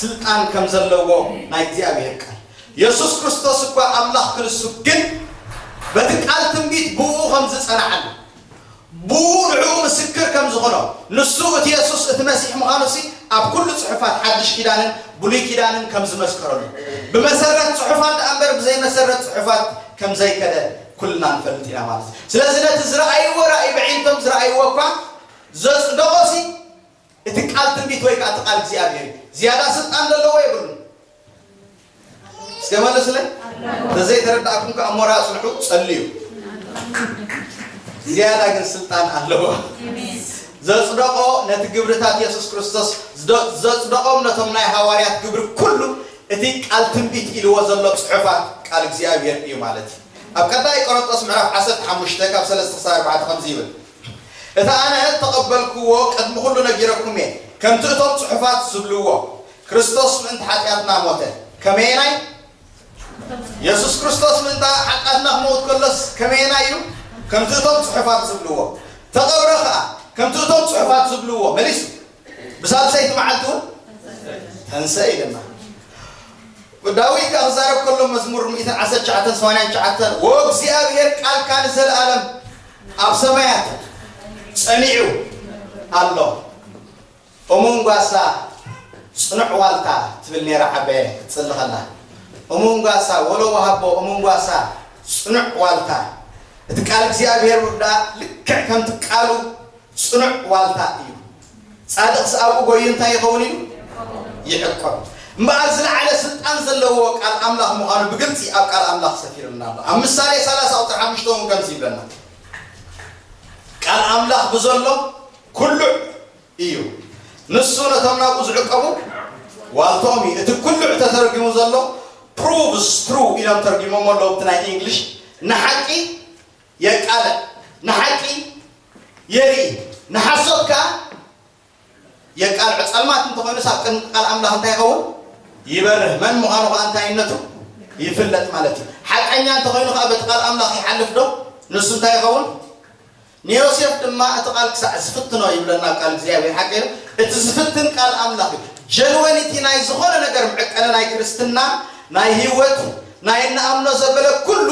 ስልጣን ከም ዘለዎ ናይ እግዚኣብሔር ቃል። የሱስ ክርስቶስ እኳ ኣምላኽ ክንሱ ግን በቲ ቃል ትንቢት ብኡ ከም ዝጸንዓሉ ብኡ ንዕኡ ምስክር ከም ዝኾኖ ንሱ እቲ የሱስ እቲ መሲሕ ምዃኑሲ ኣብ ኩሉ ጽሑፋት ሓድሽ ኪዳንን ብሉይ ኪዳንን ከም ዝመስከረሉ ብመሰረት ጽሑፋት ደኣ እምበር ብዘይመሰረት ጽሑፋት ከም ዘይከደ ኩልና ንፈልጥ ኢና ማለት እዩ። ስለዚ ነቲ ዝረኣይዎ ራእይ ብዒንቶም ዝረኣይዎ እኳ ዘጽደቖሲ እቲ ቃል ትንቢት ወይ ከዓ እቲ ቃል እግዚኣብሔር እዩ። ዝያዳ ስልጣን ዘለዎ የብሉን። እስከ መልሱለይ። ተዘይተረዳእኩም ከዓ ሞራ ኣጽንሑ፣ ጸልዩ። ዝያዳ ግን ስልጣን ኣለዎ። ዘጽደቆ ነቲ ግብርታት የሱስ ክርስቶስ ዝደ- ዘጽደቆም ነቶም ናይ ሃዋርያት ግብሪ ኩሉ እቲ ቃል ትንቢት ኢልዎ ዘሎ ጽሑፋት ቃል እግዚኣብሔር እዩ ማለት እዩ። ኣብ ቀዳማይ ቆሮንቶስ ምዕራፍ ዓሰርተ ሓሙሽተ ካብ ሰለስተ ክሳብ ኣርባዕተ ከምዚ ይብል፣ እቲ ኣነ እተቐበልክዎ ቅድሚ ኩሉ ነጊረኩም እየ፣ ከምቲ እቶም ጽሑፋት ዝብልዎ፣ ክርስቶስ ምእንቲ ሓጢኣትና ሞተ። ከመየናይ? የሱስ ክርስቶስ ምእንታ ሓጢኣትና ክመውት ከሎስ ከመየናይ እዩ? ከምቲ እቶም ጽሑፋት ዝብልዎ። ተቐብረ ኸኣ ከምቲ እቶም ጽሑፋት ዝብልዎ መሊሱ ብሳልሰይቲ መዓልቲ እውን ተንሰእ ኢለና። ዳዊት ካብ ክዛረብ ከሎ መዝሙር ሚእትን ዓሰርተ ትሽዓተን ሰማንያን ትሽዓተን፣ "ወእግዚኣብሔር ቃልካ ንዘለኣለም ኣብ ሰማያት ጸኒዑ ኣሎ። እሙን ጓሳ ጽኑዕ ዋልታ" ትብል ነይራ ዓበየ ክትጽሊ ከላ። "እሙን ጓሳ ወሎ ወሃቦ እሙን ጓሳ ጽኑዕ ዋልታ" እቲ ቃል እግዚኣብሔር ውዳ ልክዕ ከምቲ ቃሉ ጽኑዕ ዋልታ እዩ። ጻድቕስ ኣብኡ ጎዩ እንታይ ይኸውን ኢሉ? ይዕቆብ። እምበኣር ዝለዓለ ስልጣን ዘለዎ ቃል ኣምላኽ ምዃኑ ብግልጺ ኣብ ቃል ኣምላኽ ሰፊሩልና ኣሎ። ኣብ ምሳሌ ሰላሳ ቁጽሪ ሓሙሽተ እውን ከምዚ ይብለና፣ "ቃል ኣምላኽ ብዘሎ ኩሉዕ እዩ፣ ንሱ ነቶም ናብኡ ዝዕቀቡ ዋልቶም እዩ።" እቲ ኩሉዕ ተተርጊሙ ዘሎ ፕሩቭስ ትሩ ኢሎም ተርጊሞሞ ኣለዉ። እቲ ናይ ኢንግሊሽ ንሓቂ የቃልዕ፣ ንሓቂ የርኢ፣ ንሓሶት ከኣ የቃልዕ። ጸልማት እንተኾይኑስ ኣብ ቅድሚ ቃል ኣምላኽ እንታይ ይኸውን? ይበርህ። መን ምዃኑ ከኣ እንታይነቱ ይፍለጥ ማለት እዩ። ሓቀኛ እንተኾይኑ ከኣ በቲ ቃል ኣምላኽ ይሓልፍ ዶ? ንሱ እንታይ ይኸውን? ንዮሴፍ ድማ እቲ ቃል ክሳዕ ዝፍትኖ ይብለና ቃል እግዚኣብሔር ሓቂ እዩ። እቲ ዝፍትን ቃል ኣምላኽ እዩ። ጀንወኒቲ ናይ ዝኾነ ነገር መዕቀኒ ናይ ክርስትና ናይ ህይወት ናይ እንኣምኖ ዘበለ ኩሉ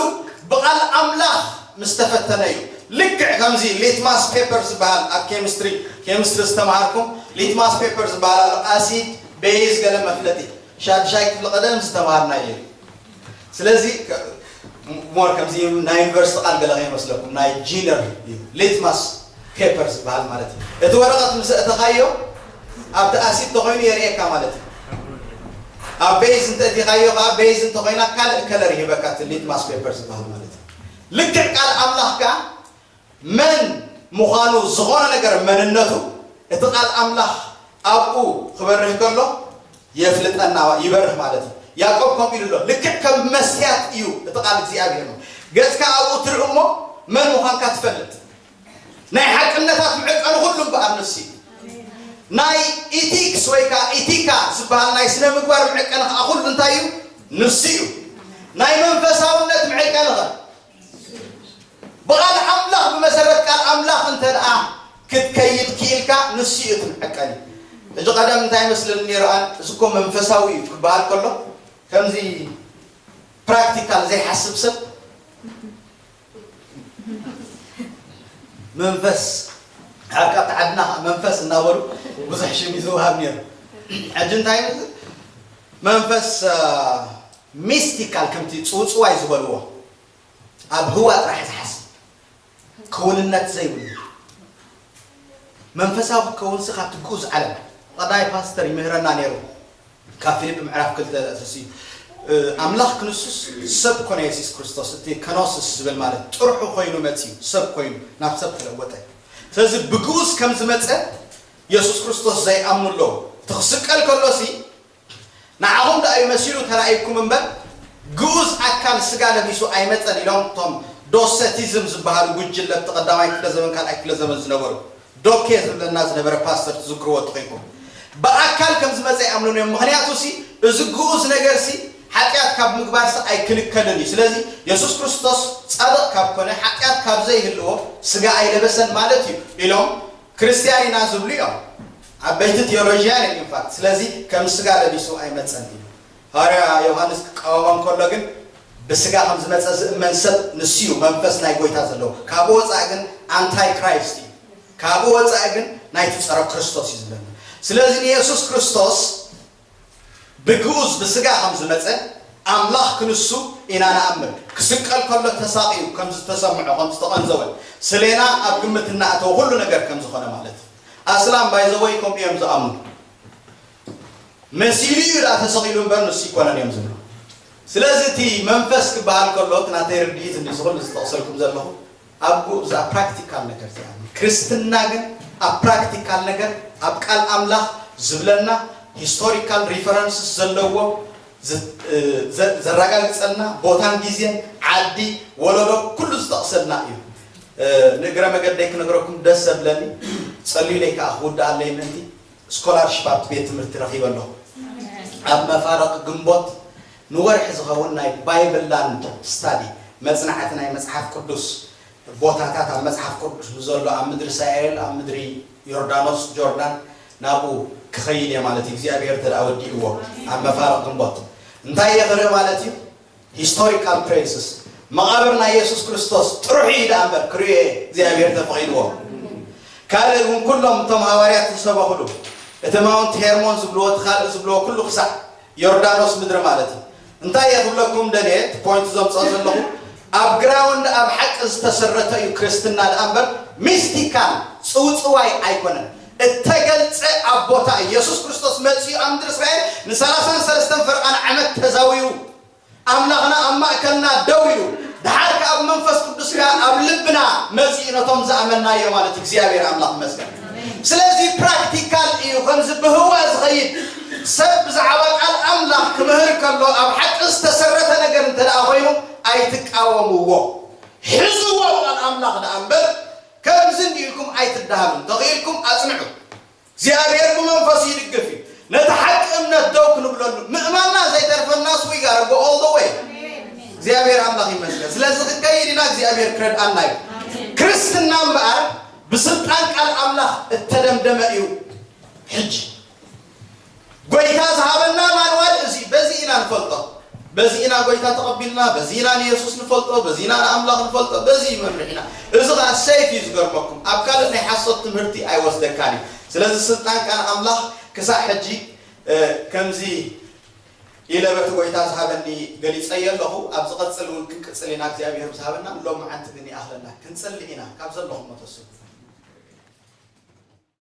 ብቃል ኣምላኽ ምስ ተፈተነ እዩ። ልክዕ ከምዚ ሊትማስ ፔፐር ዝበሃል ኣብ ኬሚስትሪ ኬሚስትሪ ዝተምሃርኩም ሊትማስ ፔፐር ዝበሃል ኣሎ። ኣሲድ ቤዝ ገለ መፍለጢ ሻድሻይ ክፍሊ ቀደም ዝተምሃርናዮ እዩ። ስለዚ ሞር ከምዚ ናይ ዩኒቨርሲቲ ቃል ገለ ከይመስለኩም ናይ ጂነር እዩ። ሊትማስ ፔፐር ዝበሃል ማለት እዩ። እቲ ወረቐት ምስ እተኻዮ ኣብቲ ኣሲድ ተኾይኑ የርእየካ ማለት እዩ። ኣብ ቤዝ እንተእቲኻዮ ከዓ ቤዝ እንተኾይና ካልእ ከለር ይህበካ እቲ ሊትማስ ፔፐር ዝበሃል ማለት እዩ። ልክዕ ቃል ኣምላኽ ከዓ መን ምዃኑ ዝኾነ ነገር መንነቱ እቲ ቃል ኣምላኽ ኣብኡ ክበርህ ከሎ የፍልጠና ይበርህ ማለት እዩ። ያዕቆብ ከምኡ ኢሉ ኣሎ፣ ልክዕ ከም መስትያት እዩ እቲ ቃል እግዚኣብሔር ነው። ገጽካ ኣብኡ ትርኢ እሞ መን ምዃንካ ትፈልጥ። ናይ ሓቅነታት መዐቀኒ ኩሉ እምበኣር ንሱ እዩ። ናይ ኢቲክስ ወይ ከዓ ኢቲካ ዝበሃል ናይ ስነ ምግባር መዐቀኒ ከዓ ኩሉ እንታይ እዩ? ንሱ እዩ። ናይ መንፈሳውነት መዐቀኒ ኸ ብቓል ኣምላኽ፣ ብመሰረት ቃል ኣምላኽ እንተ ደኣ ክትከይድ ክኢልካ ንሱ እዩ እቲ መዐቀኒ። ሕጂ ቀደም እንታይ ይመስለኒ ነይሩ? ኣን እዚ እኮ መንፈሳዊ እዩ ክበሃል ከሎ ከምዚ ፕራክቲካል ዘይሓስብ ሰብ መንፈስ ኣብ ካብቲ ዓድና ከዓ መንፈስ እናበሉ ብዙሕ ሽም እዩ ዝወሃብ ነይሩ። ሕጂ እንታይ ይመስል? መንፈስ ሚስቲካል ከምቲ ጽውጽዋይ ዝበልዎ ኣብ ህዋ ጥራሕ ዝሓስብ ክውንነት ዘይብሉ መንፈሳዊ ክትከውንሲ ካብቲ ግኡዝ ዓለም ቀዳይ ፓስተር ይምህረና ነይሩ። ካብ ፊልፕ ምዕራፍ ክልተ ተስዩ ኣምላኽ ክንሱስ ሰብ ኮነ የሱስ ክርስቶስ፣ እቲ ከኖስስ ዝብል ማለት ጥርሑ ኮይኑ መፅዩ ሰብ ኮይኑ ናብ ሰብ ተለወጠ። ስለዚ ብግኡዝ ከም ዝመፀ የሱስ ክርስቶስ ዘይኣምኑ ኣለዉ። እቲ ክስቀል ከሎሲ ንዓኹም ደኣ እዩ መሲሉ ተራእይኩም እምበር ግኡዝ ኣካል ስጋ ለቢሱ ኣይመፀን ኢሎም እቶም ዶሰቲዝም ዝበሃሉ ጉጅለ ኣብቲ ቀዳማይ ክፍለ ዘመን ካልኣይ ክፍለ ዘመን ዝነበሩ ዶኬ ዝብለና ዝነበረ ፓስተር ትዝክርዎ እንተኾይንኩም ብኣካል ከም ዝመፀ ይኣምኑን እዮም። ምክንያቱ ሲ እዚ ግኡዝ ነገር ሲ ሓጢኣት ካብ ምግባር ሲ ኣይክልከልን እዩ። ስለዚ የሱስ ክርስቶስ ፃድቕ ካብ ኮነ ሓጢኣት ካብ ዘይህልዎ ስጋ ኣይለበሰን ማለት እዩ ኢሎም ክርስትያን ኢና ዝብሉ እዮም። ዓበይቲ ቴዎሎጂያን እዮም ኢንፋክት። ስለዚ ከም ስጋ ለቢሱ ኣይመፀን እዩ። ሃዋርያ ዮሃንስ ክቃወሞም ከሎ ግን ብስጋ ከም ዝመፀ ዝእመን ሰብ ንሱ እዩ መንፈስ ናይ ጎይታ ዘለዎ። ካብኡ ወፃኢ ግን ኣንታይ ክራይስት እዩ። ካብኡ ወፃኢ ግን ናይቲ ፀረ ክርስቶስ እዩ ዝብለና። ስለዚ ንየሱስ ክርስቶስ ብግኡዝ ብስጋ ከም ዝመፀ ኣምላኽ ክንሱ ኢና ንኣምን። ክስቀል ከሎ ተሳቒዩ ከም ዝተሰምዖ ከም ዝተቐንዘወ ስሌና ኣብ ግምት እናእተወ ኩሉ ነገር ከም ዝኾነ ማለት እዩ። ኣስላም ባይዘወይ ከምኡ እዮም ዝኣምኑ። መሲሉ እዩ ደኣ ተሰቒሉ እምበር ንሱ ይኮነን እዮም ዝብሉ። ስለዚ እቲ መንፈስ ክበሃል ከሎ እቲ ናተይ ርድኢት እንዲ ዝኹሉ ዝጠቕሰልኩም ዘለኹ ኣብ ጉ- እዛ ፕራክቲካል ነገር እዚኣ ክርስትና ግን ኣብ ፕራክቲካል ነገር ኣብ ቃል ኣምላኽ ዝብለና ሂስቶሪካል ሪፈረንስስ ዘለዎ ዝ- እ- ዘ- ዘረጋግጸልና ቦታን ግዜን ዓዲ ወለዶ ኩሉ ዝጠቕሰልና እዩ። እ፣ ንእግረ መገደይ ክነግረኩም ደስ ዘብለኒ ጸልዩለይ ከዓ ክውድኣለይ ምእንቲ ስኮላርሽፕ ኣብቲ ቤት ትምህርቲ ረኺበ ኣለኹ። ኣብ መፋረቕ ግንቦት ንወርሒ ዝኸውን ናይ ባይብል ላንድ ስታዲ መጽናዕቲ ናይ መጽሓፍ ቅዱስ ቦታታት ኣብ መጽሓፍ ቅዱስ ንዘሎ ኣብ ምድሪ እስራኤል ኣብ ምድሪ ዮርዳኖስ ጆርዳን ናብኡ ክኸይድ እየ ማለት እዩ እግዚኣብሔር እንተ ደኣ ወዲእዎ ኣብ መፋርቕ ግንቦት እንታይ እየ ክርኢ ማለት እዩ ሂስቶሪካል ፕሬስስ መቓብር ናይ የሱስ ክርስቶስ ጥሩሑ እዩ ደኣ እምበር ክርእዮ እየ እግዚኣብሔር ተፈቒድዎ ካልእ እውን ኩሎም እቶም ሃዋርያት ዝሰበኹሉ እቲ ማውንት ሄርሞን ዝብልዎ እቲ ካልእ ዝብልዎ ኩሉ ክሳዕ ዮርዳኖስ ምድሪ ማለት እዩ እንታይ እየ ክብለኩም ደልየ እቲ ፖይንት ዘምፅኦ ዘለኹ ኣብ ግራውንድ ኣብ ሓቂ ዝተሰረተ እዩ ክርስትና ደኣ እምበር ሚስቲካል ፅውፅዋይ ኣይኮነን እተገልፀ ኣብ ቦታ እዩ የሱስ ክርስቶስ መፅኡ ኣብ ምድሪ እስራኤል ንሰላሳን ሰለስተን ፈርቓን ዓመት ተዛዊሩ ኣምላኽና ኣብ ማእከልና ደው ኢሉ ደሓር ከኣ ብመንፈስ ቅዱስ ከኣ ኣብ ልብና መፂኡ ነቶም ዝኣመናዮ ማለት እዩ እግዚኣብሔር ኣምላኽ ይመስገን ስለዚ ፕራክቲካል እዩ ከምዚ ብህዋ ዝኸይድ ሰብ ብዛዕባ ቃል ኣምላኽ ክምህር ከሎ ኣብ ሓቂ ዝተሰረተ ነገር እንተ ደኣ ኮይኑ ኣይትቃወምዎ ሕዝዎ ቃል ኣምላኽ ደኣ እምበር ከምዚ እንዲኢልኩም ኣይትደሃሉ እንተኽኢልኩም ኣጽንዑ እግዚኣብሔር ብመንፈሱ ይድግፍ እዩ ነቲ ሓቂ እምነት ደው ክንብለሉ ምእማንና ዘይተርፈናስ we gotta go all the way እግዚኣብሔር ኣምላኽ ይመስገን ስለዚ ክንከይድ ኢና እግዚኣብሔር ክረድኣና እዩ ክርስትና እምበኣር ብስልጣን ቃል ኣምላኽ እተደምደመ እዩ ሕጂ ጎይታ ዝሃበና ማንዋል እዚ በዚ ኢና ንፈልጦ በዚ ኢና ጎይታ ተቐቢልና በዚ ኢና ንየሱስ ንፈልጦ በዚ ኢና ንኣምላኽ ንፈልጦ በዚ ይመርሕ ኢና እዚ ኸዓ ሰይፍ እዩ ዝገርመኩም ኣብ ካልእ ናይ ሓሶት ትምህርቲ ኣይወስደካን እዩ ስለዚ ስልጣን ቃል ኣምላኽ ክሳዕ ሕጂ ከምዚ ኢለ በቲ ጎይታ ዝሃበኒ ገሊፀዮ ኣለኹ ኣብ ዝቐፅል እውን ክንቅፅል ኢና እግዚኣብሔር ዝሃበና ሎም መዓንቲ ግን ይኣኽለና ክንፅሊ ኢና ካብ ዘለኹም መተስሉ